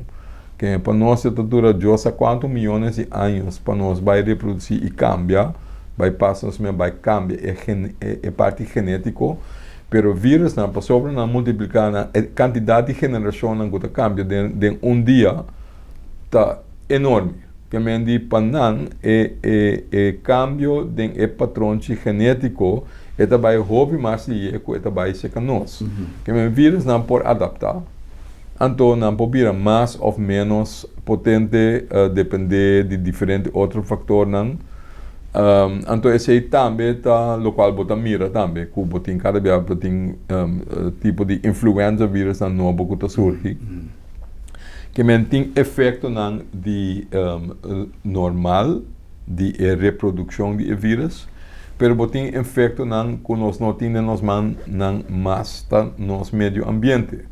Ke pa nos e ta dura Dios sa kuantu miyones di años pa nos bai reprodusí i kambia, bai pasa nos mes bai kambia e gen e parti genétiko. Pero virusnan pasobra nan multipliká nan e kantidat di generashonnan ku ta kambia den den un dia ta enorme. Ke men di pa nan e e e kambio den e patronchi genétiko e ta bai hopi mas lihe ku e ta bai serka nos. Ke men virusnan por adaptá. Anto nan por bira mas òf ménos potente dependé di diferente otro faktornan. Anto esei tambe ta lokual bo ta mira tambe ku bo tin kada bia bo tin tipo di influenza virusnan nobo ku ta surgi. Ke men tin efektonan di normal di e reprodukshon di e virus, pero bo tin efektonan ku nos no tin den nos man nan mas ta nos medio ambiente.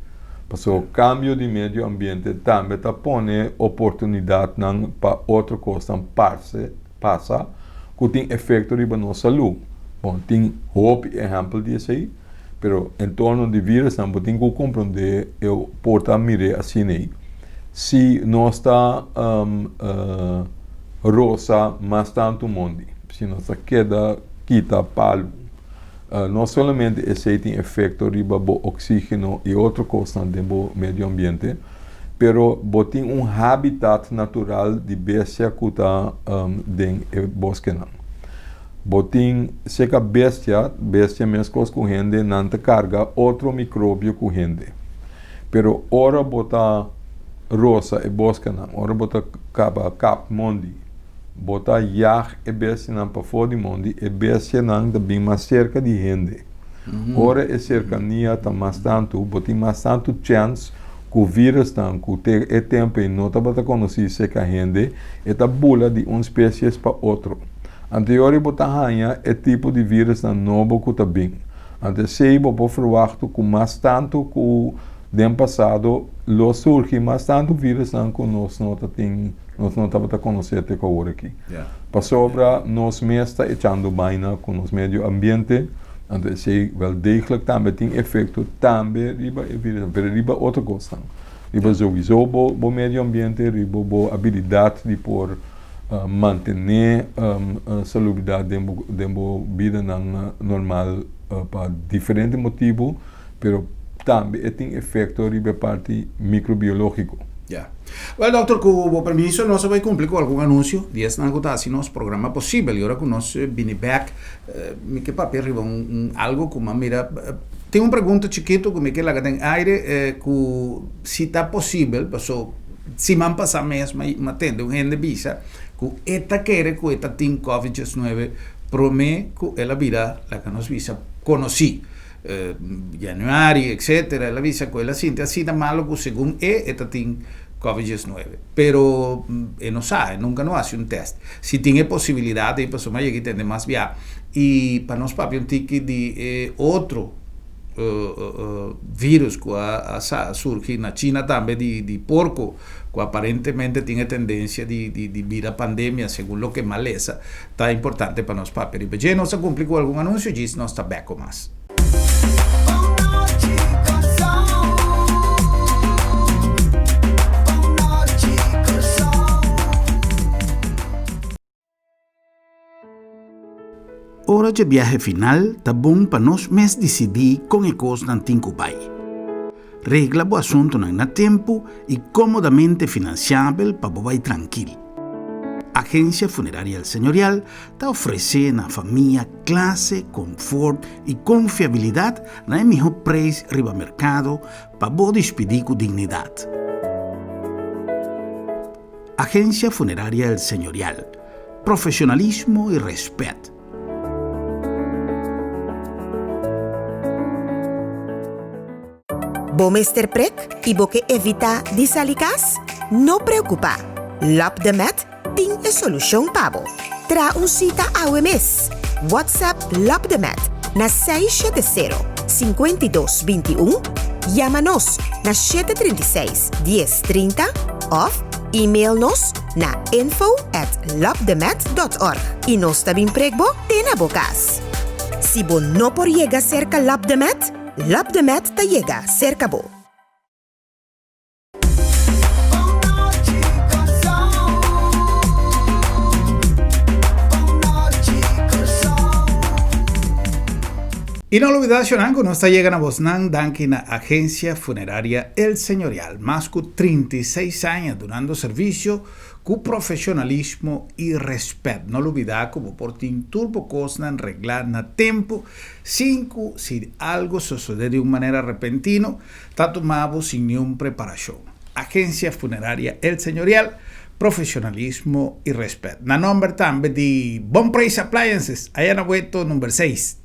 Pasobra kambio di medio ambiente tambe ta pone oportunidatnan pa otro kosnan parse, pasa ku tin efekto riba nos salú. Bon, tin hopi ehèmpel di esei, pero en torno di virusnan bo tin ku komprondé e por ta mir'é asina ei. Si nos ta rosa mas tantu mondi, si nos ta keda kita palu, No solamente esei tin efekto riba bo oksígeno i otro kosnan den bo medio ambiente, pero bo tin un habitat natural di bestia ku ta den e boskenan. Bo tin seka bestia, bestia meskos ku hende, nan ta karga otro mikrobio ku hende. Pero ora bo ta rosa e boskenan, ora bo ta kaba kap mondi, Bo ta yag e bestianan pafó di mondi, e bestianan ta bin mas serka di hende. Ora e serkania ta mas tantu, bo tin mas tantu chèns ku vírusnan ku te e tempu ei no tabata konosí serka hende, e ta bula di un spesies pa otro. Anto e ora bo ta haña e tipo di vírusnan nobo ku ta bin. Anto esei bo por ferwachtu ku mas tantu ku den pasado lo surgi mas tantu vírusnan ku nos no ta tin. Nos no tabata konosé te ku awor aki. Pasobra nos mes ta echando baina ku nos medio ambiente, anto esei wel degelijk tambe tin efekto tambe riba e virus, pero riba otro kosnan. Riba souiso bo bo medio ambiente, riba bo abilidat di por mantené salubridat den bo den bo bidanan normal pa diferente motibu. pero tambe e tin efecto riba e parti microbiologico. Ya. Wel dokter, cu bo permiso nos a bay cumpli cu algun anuncio di esnan cu ta haci nos programa posibel y ora cu nos bini bek mi ke papia riba un algo cu m'a mira. Tin un pregunta chikito cu mi ke laga den aire cu si ta posibel, paso siman pasa mes m'a tende un hende bisa cu e ta kere cu e ta tin covid diesnuebe prome cu el a bira, laga nos bisa, conoci. Januari etcetera el a bisa cu el a sinti asina malo cu segun e e ta tin covid diesnuebe pero e no sa e nunca no haci un test si tin e posibilidad ey pasobra mi a yega y tende mas bia y pa nos papia un tiki di e otro virus cu a surgi na China tambe di porco cu aparentemente tin e tendencia di bira pandemia segun loke malesa ta importante pa nos papia riba dje. Nos a cumpli cu algun anuncio djis nos ta bek cu mas. Ora dje biahe final ta bon pa nos mes disidí kon e kosnan tin ku bai. Regla bo asuntunan na tempu i kómodamente finansiabel pa bo bai trankil. Agensia Funeraria El Señorial ta ofresé na famia klase, konfort i konfiabilidat na e mihó preis riba merkado pa bo dispidí ku dignidat. Agensia Funeraria El Señorial, Profesionalismo y respet. Bo mester prek i bo ke evitá di sali kas? No preokupá! Lap de Met tin e solushon pa bo. Traha un sita awe mes! WhatsApp Lap de Met na 670 52 21, yama nos na 736 10 30 òf email nos na info at lapdemet.org i nos ta bin prek bo te na bo kas. Si bo no por yega serka Lapdemet, Lapdemet ta yega serka bo. I no lubida shonnan ku nos ta yega na bosnan danki na Agencia Funeraria El Señorial, mas ku 36 aña dunando servisio ku profesionalismo i respet. No lubida ku bo por tin tur bo kosnan reglá na tempu sin ku si algu sosodé di un manera repentino ta tuma bo sin niun preparashon. Agencia Funeraria El Señorial, profesionalismo i respet. Na nomber tambe di Bon Prijs Appliances, aya na Weto number seis.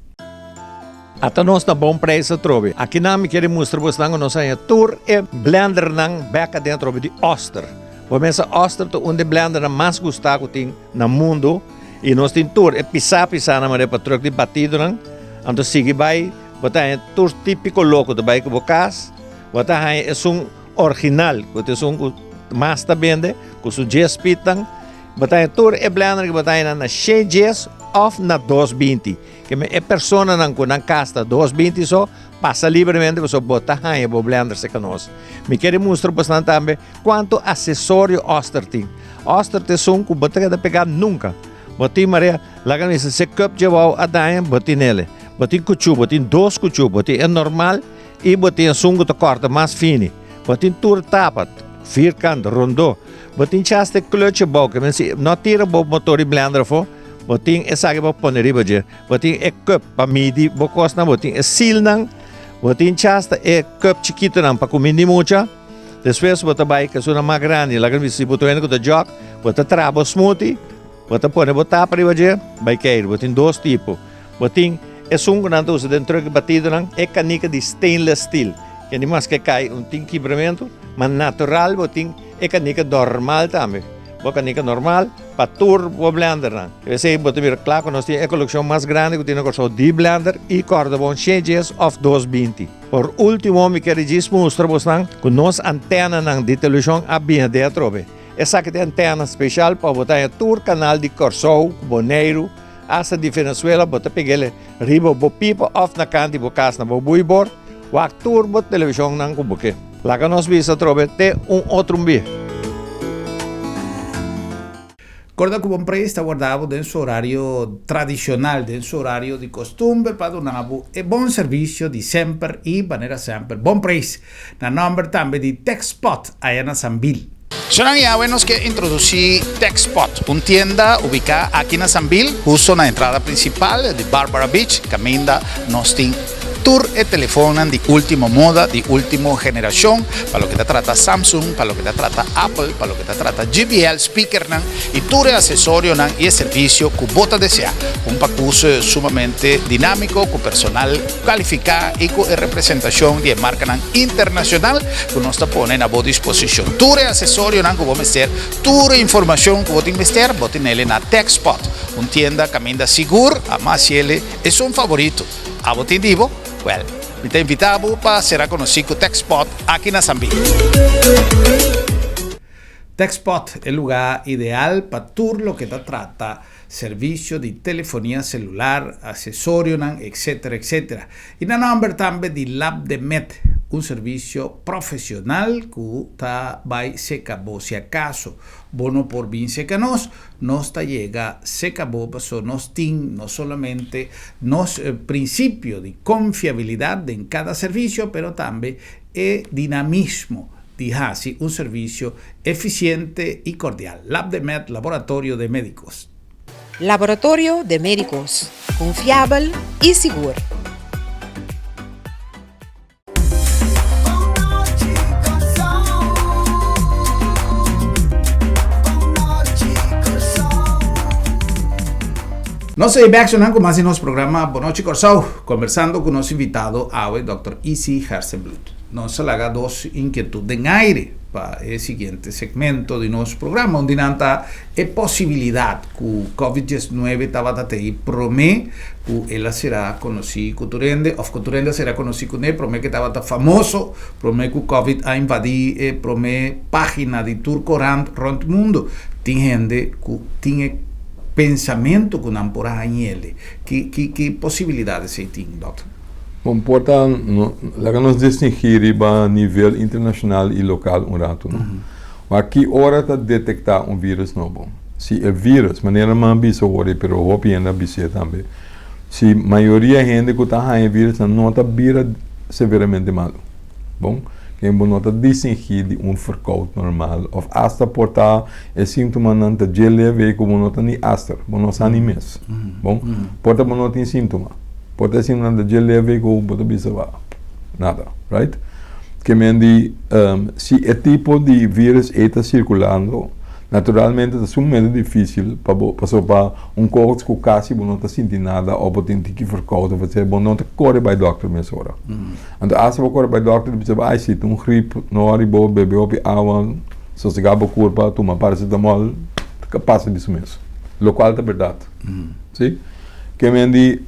Ata nos na bon prijs atrobe. Akinan mi kere mustra bosnan ku nos haña tur e blendernan bek aden atrobe di Oster. Bo mesa Oster ta un di e blendernan mas gustá ku tin na mundu i nos tin tur e pisá pisánan manera pa truk di batidonan. Anto sigui bai bo ta haña tur típiko loko ta bai ku bo kas. Bo ta haña esun orginal ku ta esun ku mas ta bende ku su djes pitnan. Bo ta haña tur e blender ku bo ta haña nan na shen djes òf na 220. Ke men e personanan ku nan kas ta 220 so, pasa libremente pasobra bo ta haña bo blender serka nos. Mi kere mustra bosnan tambe kuantu asesorio Oster tin. Oster ta esun ku bo ta keda pegá nunka. Bo tin marea, laga mi bisa, se cup dje wou a daña, bo tin ele. Bo tin kuchú, bo tin dos kuchú, bo tin e normal i bo tin esun ku ta kòrta mas fini. Bo tin tur tapa, vierkant, rondó. Bo tin chas te klutje bou, ke men si no tira bo motor di blender afó, Bo tin esaki pa pone riba dje. Bo tin e cup pa midi bo kosnan, bo tin e silnan, bo tin chasta e cup chikitonan pa kumindi mucha. Despues bo ta bai ku esunnan mas grandi, laga mi si bo ta wende ku ta jòk, bo ta traha bo smoothie, bo ta pone bo tapa riba dje, bai keir. Bo tin dos tipo. Bo tin esun ku nan ta usa den truck batidonan, e kanika di stainless steel, ke ni maske kai un tin kibramentu, ma natural bo tin e kanika normal tambe. Bo kanika normal. Pa tur bo blendernan. Esei bo ta mira kla ku nos tin e kolekshon mas grandi ku tin na Kòrsou di blender i kòrda bon shen djes òf 220. Por último mi kere djis mustra bosnan ku nos antènanan di televishon a bini den atrobe. Esaki ta e antèna speshal pa bo ta haña tur kanal di Kòrsou, Boneiru, asta di Venezuela bo ta peg'el riba bo pipa òf na kant di bo kas na bo buibor wak tur bo televishonnan ku bo ke. Laga nos bisa atrobe te un otro un bia. Corda cu Bon Preis ta warda bo den su horario tradicional, den su horario di costumber pa duna bo e bon servicio di semper y manera semper Bon Preis na nomber tambe di Techspot aya na Sambil. Shonnan y awe nos ke introduci Techspot, un tienda ubica aki na Sambil, husto na entrada principal di Barbara Beach, caminda nos tin Tur e telefonnan di ultimo moda, di ultimo generacion, pa loke ta trata Samsung, pa loke ta trata Apple, pa loke ta trata JBL speakernan y tur e asesorionan y e servicio cu bo ta desea. Un pacus sumamente dinamico cu personal califica y cu e representacion di e marcanan internacional cu nos ta pone na bo disposicion. Tur e asesorionan cu bo mester, tur e informacion cu bo tin mester, bo tinele na Techspot, un tienda caminda sigur, amas yele esun favorito. Abo tin di bo? Wèl, mi ta invitá bo pa sera konosí ku Techspot aki na Sambil. Techspot, e lugá ideal pa tur loke ta trata servisio di telefonia selular, asesorionan, etcetera, etcetera. I na nòmber tambe di Lab de Med. Un servisio profesional ku ta bai seka bo si akaso bo no por bin seka nos, nos ta yega seka bo paso nos tin no solamente nos prinsipio di konfiabilidat den kada servisio pero tambe e dinamismo di hasi un servisio efisiente i kordial. Labdemed Laboratorio de Medicos. Laboratorio de Medicos, konfiabel i sigur. Nos ta bek sonan ku mas di nos programa Bon Nochi Kòrsou, kombersando ku nos invitado awe Dòkter Isi Gerstenbluth. Nos a laga dos inkietut den aire pa e siguiente segmento di nos programa, un di nan ta e posibilidat ku Covid diesnuebe tabata tei promé ku el a sera konosí ku tur hende òf ku tur hende a sera konosí kuné promé ku e tabata famoso, promé ku Covid a invadí e promé página di tur korant rònt mundu. Tin hende ku tin e pensamentu ku nan por a hañ'el. Ki ki ki posibilidat esei tin, dòkter? Bon, por ta no laga nos distingí riba nivel internashonal i lokal un ratu, no? Wak ki ora ta detektá un vírus nobo? Si e vírus, manera mi a bisa awor ei, pero hopi hende a bis'é tambe, si mayoria hende ku ta haña e vírusnan no ta bira severamente malu, bon, ken bo no ta distingí di un verkoud normal òf asta por ta e síntomanan ta dje leve ei ku bo no ta ni aster, bo no sa ni mes, bon, por ta bo no tin síntoma, por ta e síntomanan ta dje leve ei ku bo ta bisa, nada, right? Ke men di si e tipo di virus ei ta sirkulando, naturalmente ta sumamente difísil pa bo, pasobra pa un kos ku kasi bo no ta sinti nada òf bo tin tiki verkoud òf etcetera, bo no ta kore bai dòkter mesora. Anto asta bo kore bai dòkter di bisa bo, ai si ta un grip, no wòri bo, bebe hopi awa, sosegá bo kurpa, tuma paracetamol, ta pasa di su mes. Lokual ta bèrdat. Si? Ke men di,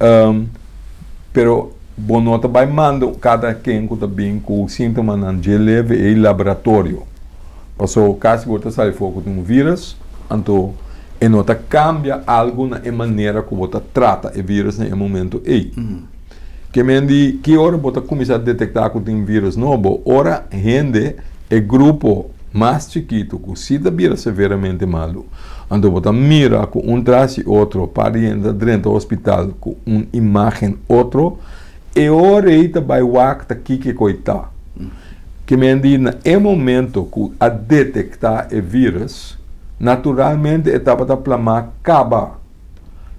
pero. Bo no ta bai manda kada ken ku ta bin ku síntomanan dje leve ei laboratorio. Paso kasi bo ta sali for ku tin un vírus, anto e no ta kambia algu na e manera ku bo ta trata e vírus na e momento ei. Ke men di ki ora bo ta kuminsá detektá ku tin vírus nobo? Ora hende, e grupo mas chikitu ku si ta bira severamente malu, Anto bo ta mira ku un tras di otro par di hende ta drenta hospital ku un imágen otro, e ora ei ta bai wak ta kiko e koi ta. Ke men di na e momento ku a detektá e vírus, naturalmente e tabata plamá kaba.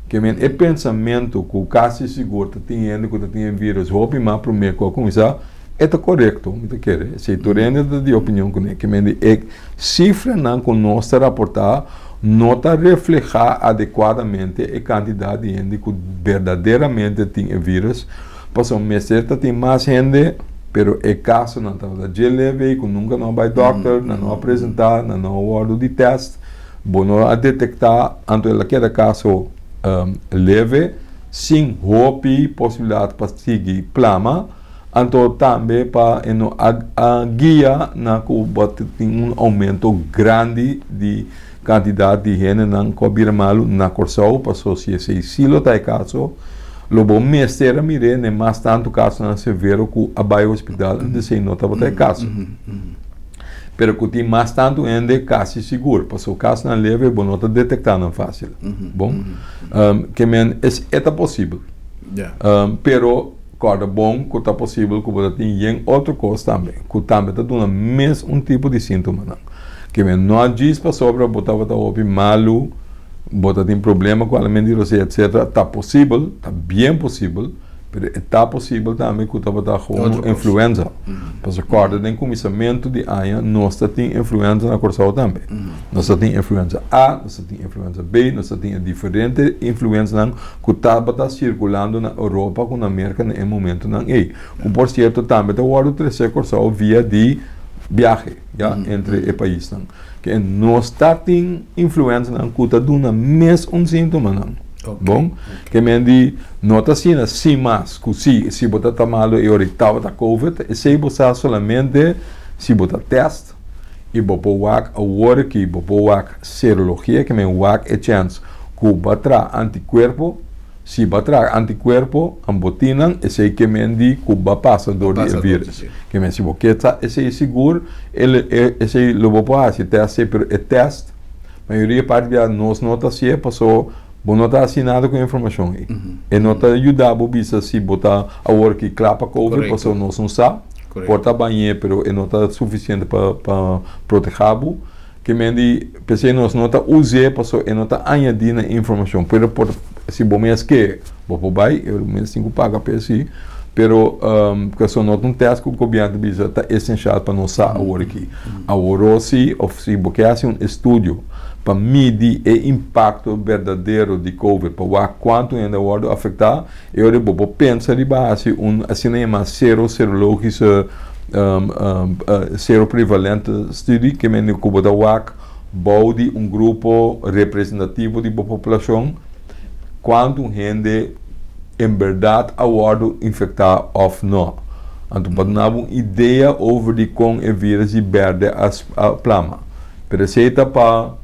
Ke men e pensamentu ku kasi sigur ta tin hende ku ta tin e vírus hopi mas promé ku a kuminsá, e ta korekto, mi ta kere. Si tur hende ta di opinion kuné. Ke men di e sifranan ku nos ta raportá no ta reflehá adekuadamente e kantidat di hende ku berdaderamente tin e vírus, pasobra mester ta tin mas hende, pero e kasonan tabata dje leve i ku nunka no a bai dòkter, nan no a presentá, nan no a wòrdu di tèst. Bo no a detektá, anto el a keda kaso leve, sin hopi posibilidat pa sigui plama, anto tambe pa e no a guia na ku bo tin un oumento grandi di kantidat di hendenan ku a bira malu na Kòrsou, paso si esei si lo ta e kaso, lo bo mester a mir'é n'e mas tantu kasonan severo ku a bai hospital, anto esei no tabata e kaso. Pero ku tin mas tantu hende kasi sigur, pasobra kasnan leve bo no ta detektá nan fásil. Bon? Ke men es e ta posibel. Pero kòrda bon ku ta posibel ku bo ta tin yen otro kos tambe, ku tambe ta duna mes un tipo di síntomanan. Ke men no a djis pasobra bo tabata hopi malu, bo ta tin problema ku alimento di rosea etcetera, ta posibel, ta bien posibel. Pero e ta posibel tambe ku tabata gewoon un influenza. Pasobra kòrda den kuminsamentu di aña nos ta tin influenza na Kòrsou tambe. Nos ta tin influenza A, nos ta tin influenza B, nos ta tin e diferente influenzanan ku tabata sirkulando na Europa ku na Merka na e momentunan ei. Ku por sierto tambe ta wòrdu tresé Kòrsou via di biahe, ya, entre e paisnan. Ke nos ta tin influenzanan ku ta duna mes un síntomanan. Bon, ke men di no ta asina sin mas ku si si bo ta ta malu e ora i tabata covid, esei bo sa solamente si bo ta tèst i bo por wak awor aki bo por wak serologia ke men wak e chèns ku bo a traha antikuerpo. Si bo a traha antikuerpo, bo tin nan, esei ke men di ku bo a pasa dor di e virus. Ke men si bo ke sa esei sigur, esei lo bo por hasi tèst ei, pero e tèst mayoria parti bia nos no ta hasié paso bo no ta hasi nada ku e informashon ei. E no ta yuda bo bisa si bo ta awor ki kla pa covid paso nos no sa, por ta bañ'é pero e no ta sufisiente pa protehá bo. Ke men di, p'esei nos no ta us'é pasobra e no ta añadí na informashon. Pero por si bo mes ke, bo por bai, e mes tin ku paga p'e si. Pero pasobra no ta un tèst ku gobièrnu ta bisa ta esenshal pa nos sa awor aki. Aworó si òf si bo ke hasi un estudio pa midi e impakto berdadero di covid pa wak kuantu hende a wòrdu afektá, E ora bo por pensa riba hasi un asina yamá sero serologische seroprevalente studie, ke mende ku bo ta wak bou di un grupo representativo di bo populashon kuantu hende en bèrdat a wòrdu infektá òf nò. Anto pa duna bo un idea over di kon e vírus di bèrdè a plama. Pero esei ta pa.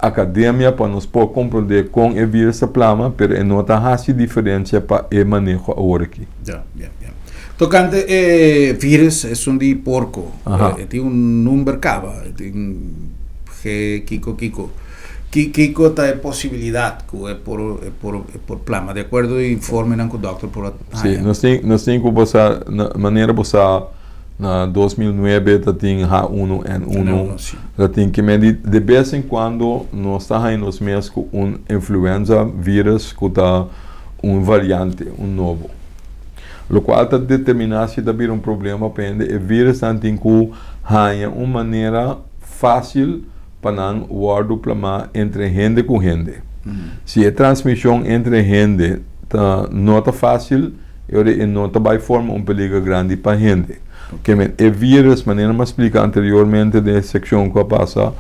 Academia pa nos por comprende con e virus ta plama, pero e no ta haci diferencia pa e maneho awor aki. Ya, ya, ya. Tocante e virus, esun di porco, e tin un number caba, e tin G kico kico. Ki kico ta e posibilidad cu e por e por e por plama, de acuerdo e informenan cu dokter por a Si, haña? nos tin nos tin cu bo sa, na manera bo sa, Na 2009 ta tin H1N1, ta tin ke men di de bes en kuando nos ta haña nos mes ku un influenza virus ku ta un variante, un nobo. Lokual ta determiná si ta bira un problema pa hende. E virusnan tin ku haña un manera fásil pa nan wòrdu plamá entre hende ku hende. Si e transmishon entre hende ta no ta fásil, E ora e no ta bai forma un peliger grandi pa hende. Ke men e virus, manera mi a splika anteriormente den e sekshon ku a pasa,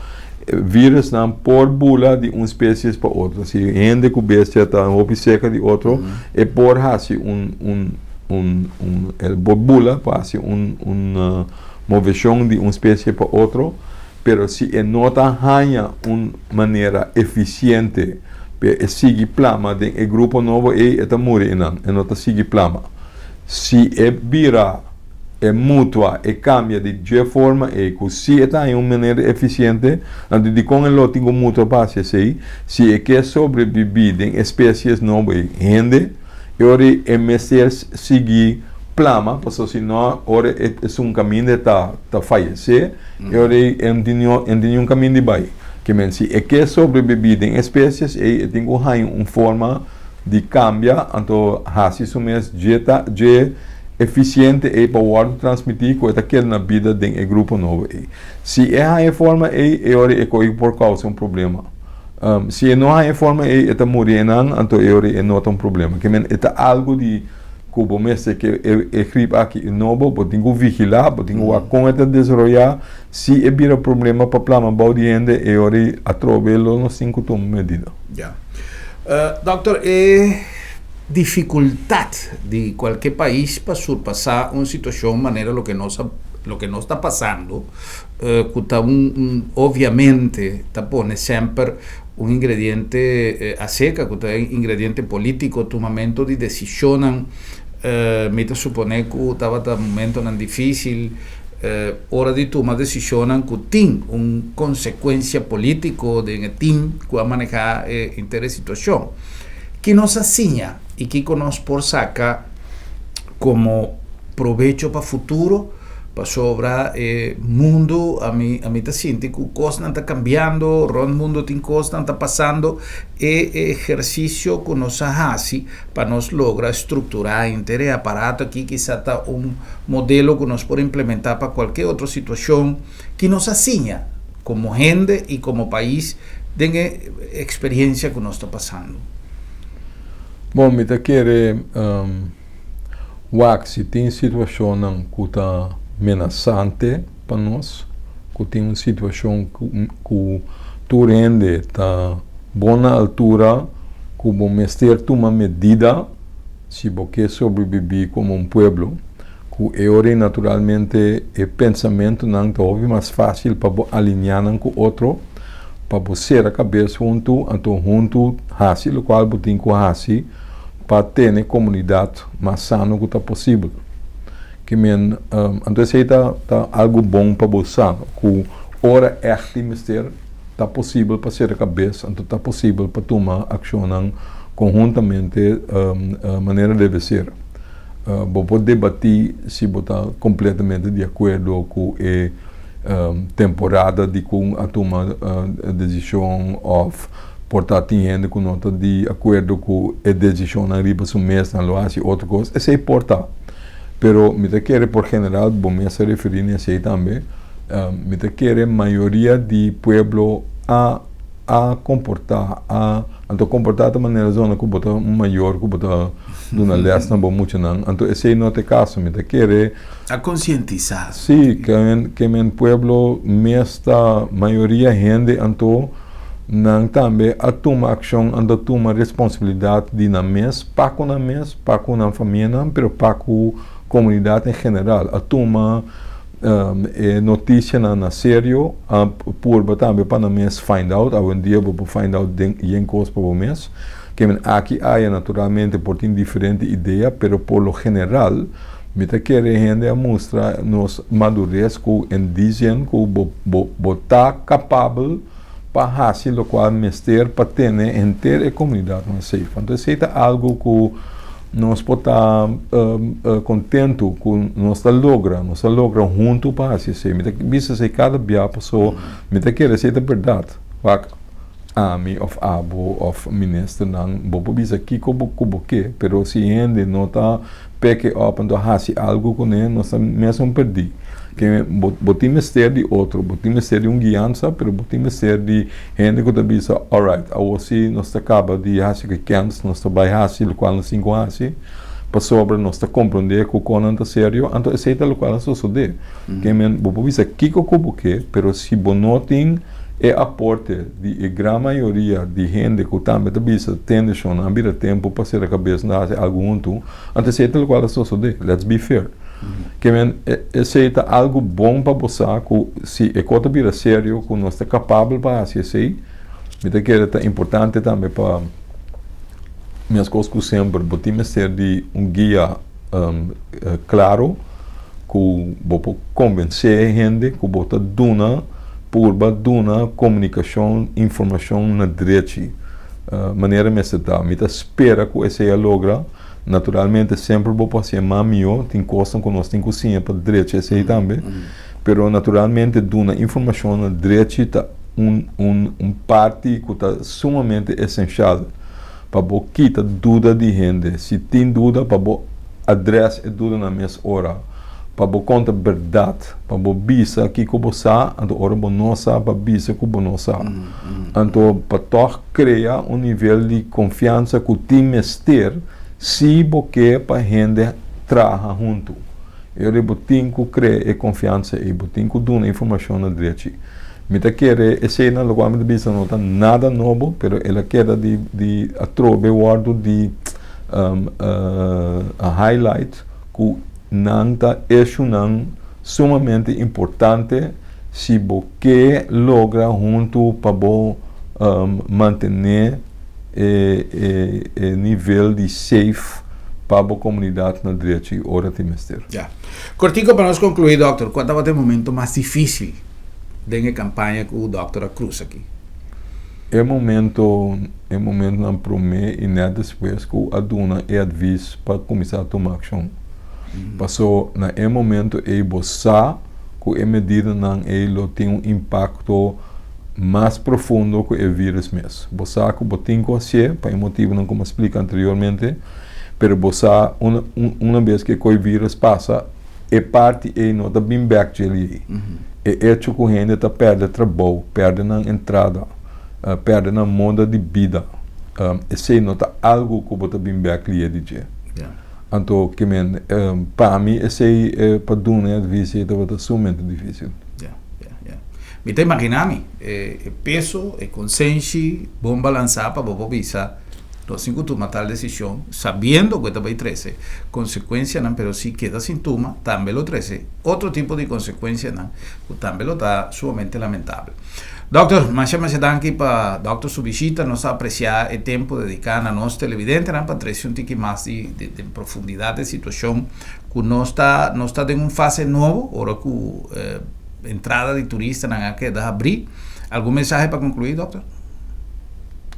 e virusnan por bula di un species pa otro. Si hende ku bestia ta hopi serka di otro, e por hasi un un un un el por bula pa hasi un un moveshon di un spesie pa otro. Pero si e no ta haña un manera efisiente pa e sigui plama den e grupo nobo ei, e ta muri einan, e no ta sigui plama. Si e bira, e mutua, e kambia di dje forma ei ku si e ta haña un manera efisiente, anto dikon e lo tin ku mutua pa hasi esei? Si e ke sobrebibí den e spesies nobo ei, hende, E ora e mester sigui plama, pasobra si no ora e esun kaminda e ta ta fayesé, e ora ei e no tin e no tin niun kaminda di bai. Ke men si e ke sobrebibí den e spesies ei e tin ku haña un forma di kambia anto hasi su mes dje ta dje efisiente ei pa wòrdu transmití ku e ta keda na bida den e grupo nobo ei. Si e haña e forma ei e ora ei e ko'i por kousa un problema. Si e no haña e forma ei, e ta muri einan, anto e ora ei e no ta un problema. Ke men e ta algu di ku bo mester ke e grip aki e nobo, bo tin ku vigilá, bo tin ku wak kon e ta desaroyá. Si e bira problema pa plama bou di hende, e ora ei atrobe lo nos tin ku tuma medida. Ya. Dòkter, e difikultat di kualke pais pa surpasá un situashon manera loke nos a loke nos ta pasando, ku ta un obviamente ta pone semper un ingrediente aserka ku ta e ingrediente politiko tumamento di desishonnan mi ta supone ku tabata momentonan difisil ora di tuma desishonnan ku tin un konsekuensia politiko den e tim ku a maneha e henter e situashon. Ki nos a siña i kiko nos por saka komo probecho pa futuro? Pasobra e mundu, ami ami ta sinti ku kosnan ta kambiando, rònt mundu tin kosnan ta pasando, e ehersisio ku nos a hasi pa nos logra strukturá henter e aparato aki kisa ta un modelo ku nos por implementá pa kualke otro situashon ki nos a siña komo hende i komo pais den e eksperiensia ku nos ta pasando. Bon, mi ta kere. Wak si tin situashonnan ku ta menasante pa nos, ku tin un situashon ku tur hende ta bon na altura ku bo mester tuma medida si bo ke sobrebibí komo un pueblo, ku e ora ei naturalmente e pensamentunan ta hopi mas fásil pa bo alineá nan ku otro, pa bo sera kabes huntu, anto huntu hasi lokual bo tin ku hasi. pa tene komunidat mas sano ku ta posibel. Ke men, anto esei ta ta algu bon pa bo sa, ku ora ègt tin mester, ta posibel pa sera kabes, anto ta posibel pa tuma akshonnan konhuntamente manera debe ser. Bo por debatí si bo ta kompletamente di akuerdo ku e temporada di kon a tuma desishon òf por ta tin hende ku no ta di akuerdo ku e desishonnan riba su mes, nan lo hasi otro kos, esei por ta. Pero mi ta kere por general, bo mes a referí na esei tambe, mi ta kere mayoria di pueblo a a komportá, a anto komportá ta manera zona ku bo ta un mayor ku bo ta duna lès na bo muchanan, anto esei no ta e kaso, mi ta kere. A konsientisá. Sí, ke men pueblo mes ta mayoria hende anto nan tambe a tuma akshon, anto tuma responsabilidat di nan mes, pa ku nan mes, pa ku nan famianan, pero pa ku komunidat en general. A tuma e notisianan na serio, a purba tambe pa nan mes find out, awendia bo por find out den yen kos pa bo mes. Ke men aki aya naturalmente por tin diferente idea, pero por lo general mi ta kere hende a mustra nos madures ku en dicen ku bo bo bo ta kapabel pa hasi lokual mester pa tene henter e komunidatnan safe. Anto esei ta algu ku nos por ta kontentu ku nos ta logra, nos ta logra huntu pa hasi esei. Mi ta bisa esei kada bia paso mi ta kere esei ta bèrdat. Wak ami òf abo òf ministernan bo por bisa kiko bo ku bo ke, pero si hende no ta peke òp anto hasi algu kuné nos ta mesun pèrdí. Ke bo bo tin mester di otro, bo tin mester di un guiansa, pero bo tin mester di hende ku ta bisa, alright, awor si nos ta kaba di hasi ke kèns, nos ta bai hasi lokual nos tin ku hasi, pasobra nos ta komprondé ku konan ta serio, anto esei ta lokual a sosodé. Ke men, bo por bisa kiko ku bo ke, pero si bo no tin e aporte di e gran mayoria di hende ku tambe ta bisa tende shon a bira tempu pa sera kabes na hasi algu huntu, anto esei ta lokual a sosodé. Let's be fair. Ke men, esei ta algu bon pa bo sa ku si e kos ta bira serio ku nos ta kapabel pa hasi esei, mi ta kere ta importante tambe pa meskos ku semper bo tin mester di un guia klaro ku bo por konvensé e hende ku bo ta duna purba duna komunikashon informashon na drechi manera mester ta. Mi ta spera ku esei a logra. Naturalmente semper bo por hasié mas mihó, tin kosnan ku nos tin ku siña pa drecha esei tambe, pero naturalmente duna informashon na drechi ta un un un parti ku ta sumamente esenshal pa bo kita duda di hende. Si tin duda pa bo adrès e dudanan mes ora, pa bo konta bèrdat, pa bo bisa kiko bo sa, anto ora bo no sa pa bisa ku bo no sa. Anto pa tòg krea un nivel di konfiansa ku tin mester si bo ke pa hende traha huntu. E ora bo tin ku krea e konfiansa ei, bo tin ku duna informashon na drechi. Mi ta kere eseinan lokual mi ta bisa no ta nada nobo, pero el a keda di di atrobe wòrdu di highlight ku nan ta eshunan sumamente importante si bo ke logra huntu pa bo mantené e e nivel di safe pa bo komunidat na drechi ora tin mester. Ya. Kortiko pa nos konkluí dòkter, kua tabata e momento mas difísil den e kampaña ku dòkter a krusa aki? E momento, e momentonan promé i nèt despues ku a duna e advis pa kuminsá tuma akshon. Paso na e momento ei bo sa ku e medidanan ei lo tin un impakto mas profundo ku e vírus mes. Bo sa ku bo tin ku hasié pa e motibunan ku mi a splika anteriormente, pero bo sa una una bes ku e koi vírus pasa, e parti ei no ta bin bèk djeli ei. E echo ku hende ta pèrdè trabou, pèrdè nan entrada, pèrdè nan moda di bida, esei no ta algu ku bo ta bin bèk lié di dje. Anto ke men, pa mi esei pa duna e advis ei tabata sumamente difísil. Ya, ya, ya. Mi ta imaginá mi e peso, e konsenshi bon balansá pa bo por bisa nos tin ku tuma tal desishon sabiendo ku e ta bai trese konsekuensianan pero si keda sin tuma tambe lo trese otro tipo di konsekuensianan ku tambe lo ta sumamente lamentabel. Dòkter, masha masha danki pa dòkter su bishita. Nos ta apresiá e tempu dediká na nos televidentenan pa trese un tiki mas di di profundidat e situashon ku nos ta nos ta den un fase nobo ora ku entrada di turistanan a keda habrí. Algun mensahe pa konkluí, dòkter?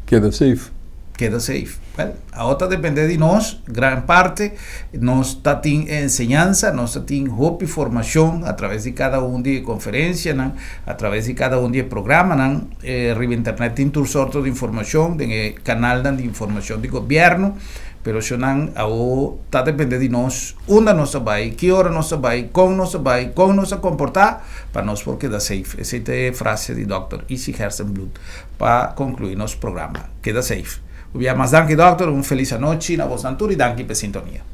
Keda safe. Keda safe. Well, awor ta depende di nos, gran parte, nos ta tin e enseñansa, nos ta tin hopi formacion a traves di cada un di e conferencianan, a traves di cada un di e programanan, riba internet tin tur sorto di informacion den e canalnan di informacion di gobierno, pero eshonan awor ta depende di nos unda nos ta bay, ki ora nos ta bay, con nos ta bay, con nos ta comporta pa nos por keda safe. Esey ta e frase di Dòkter Isi Gerstenbluth pa conclui nos programa. Keda safe. Un bia mas danki Dòkter, un felis anochi na bosnan tur y danki p'e sintonia.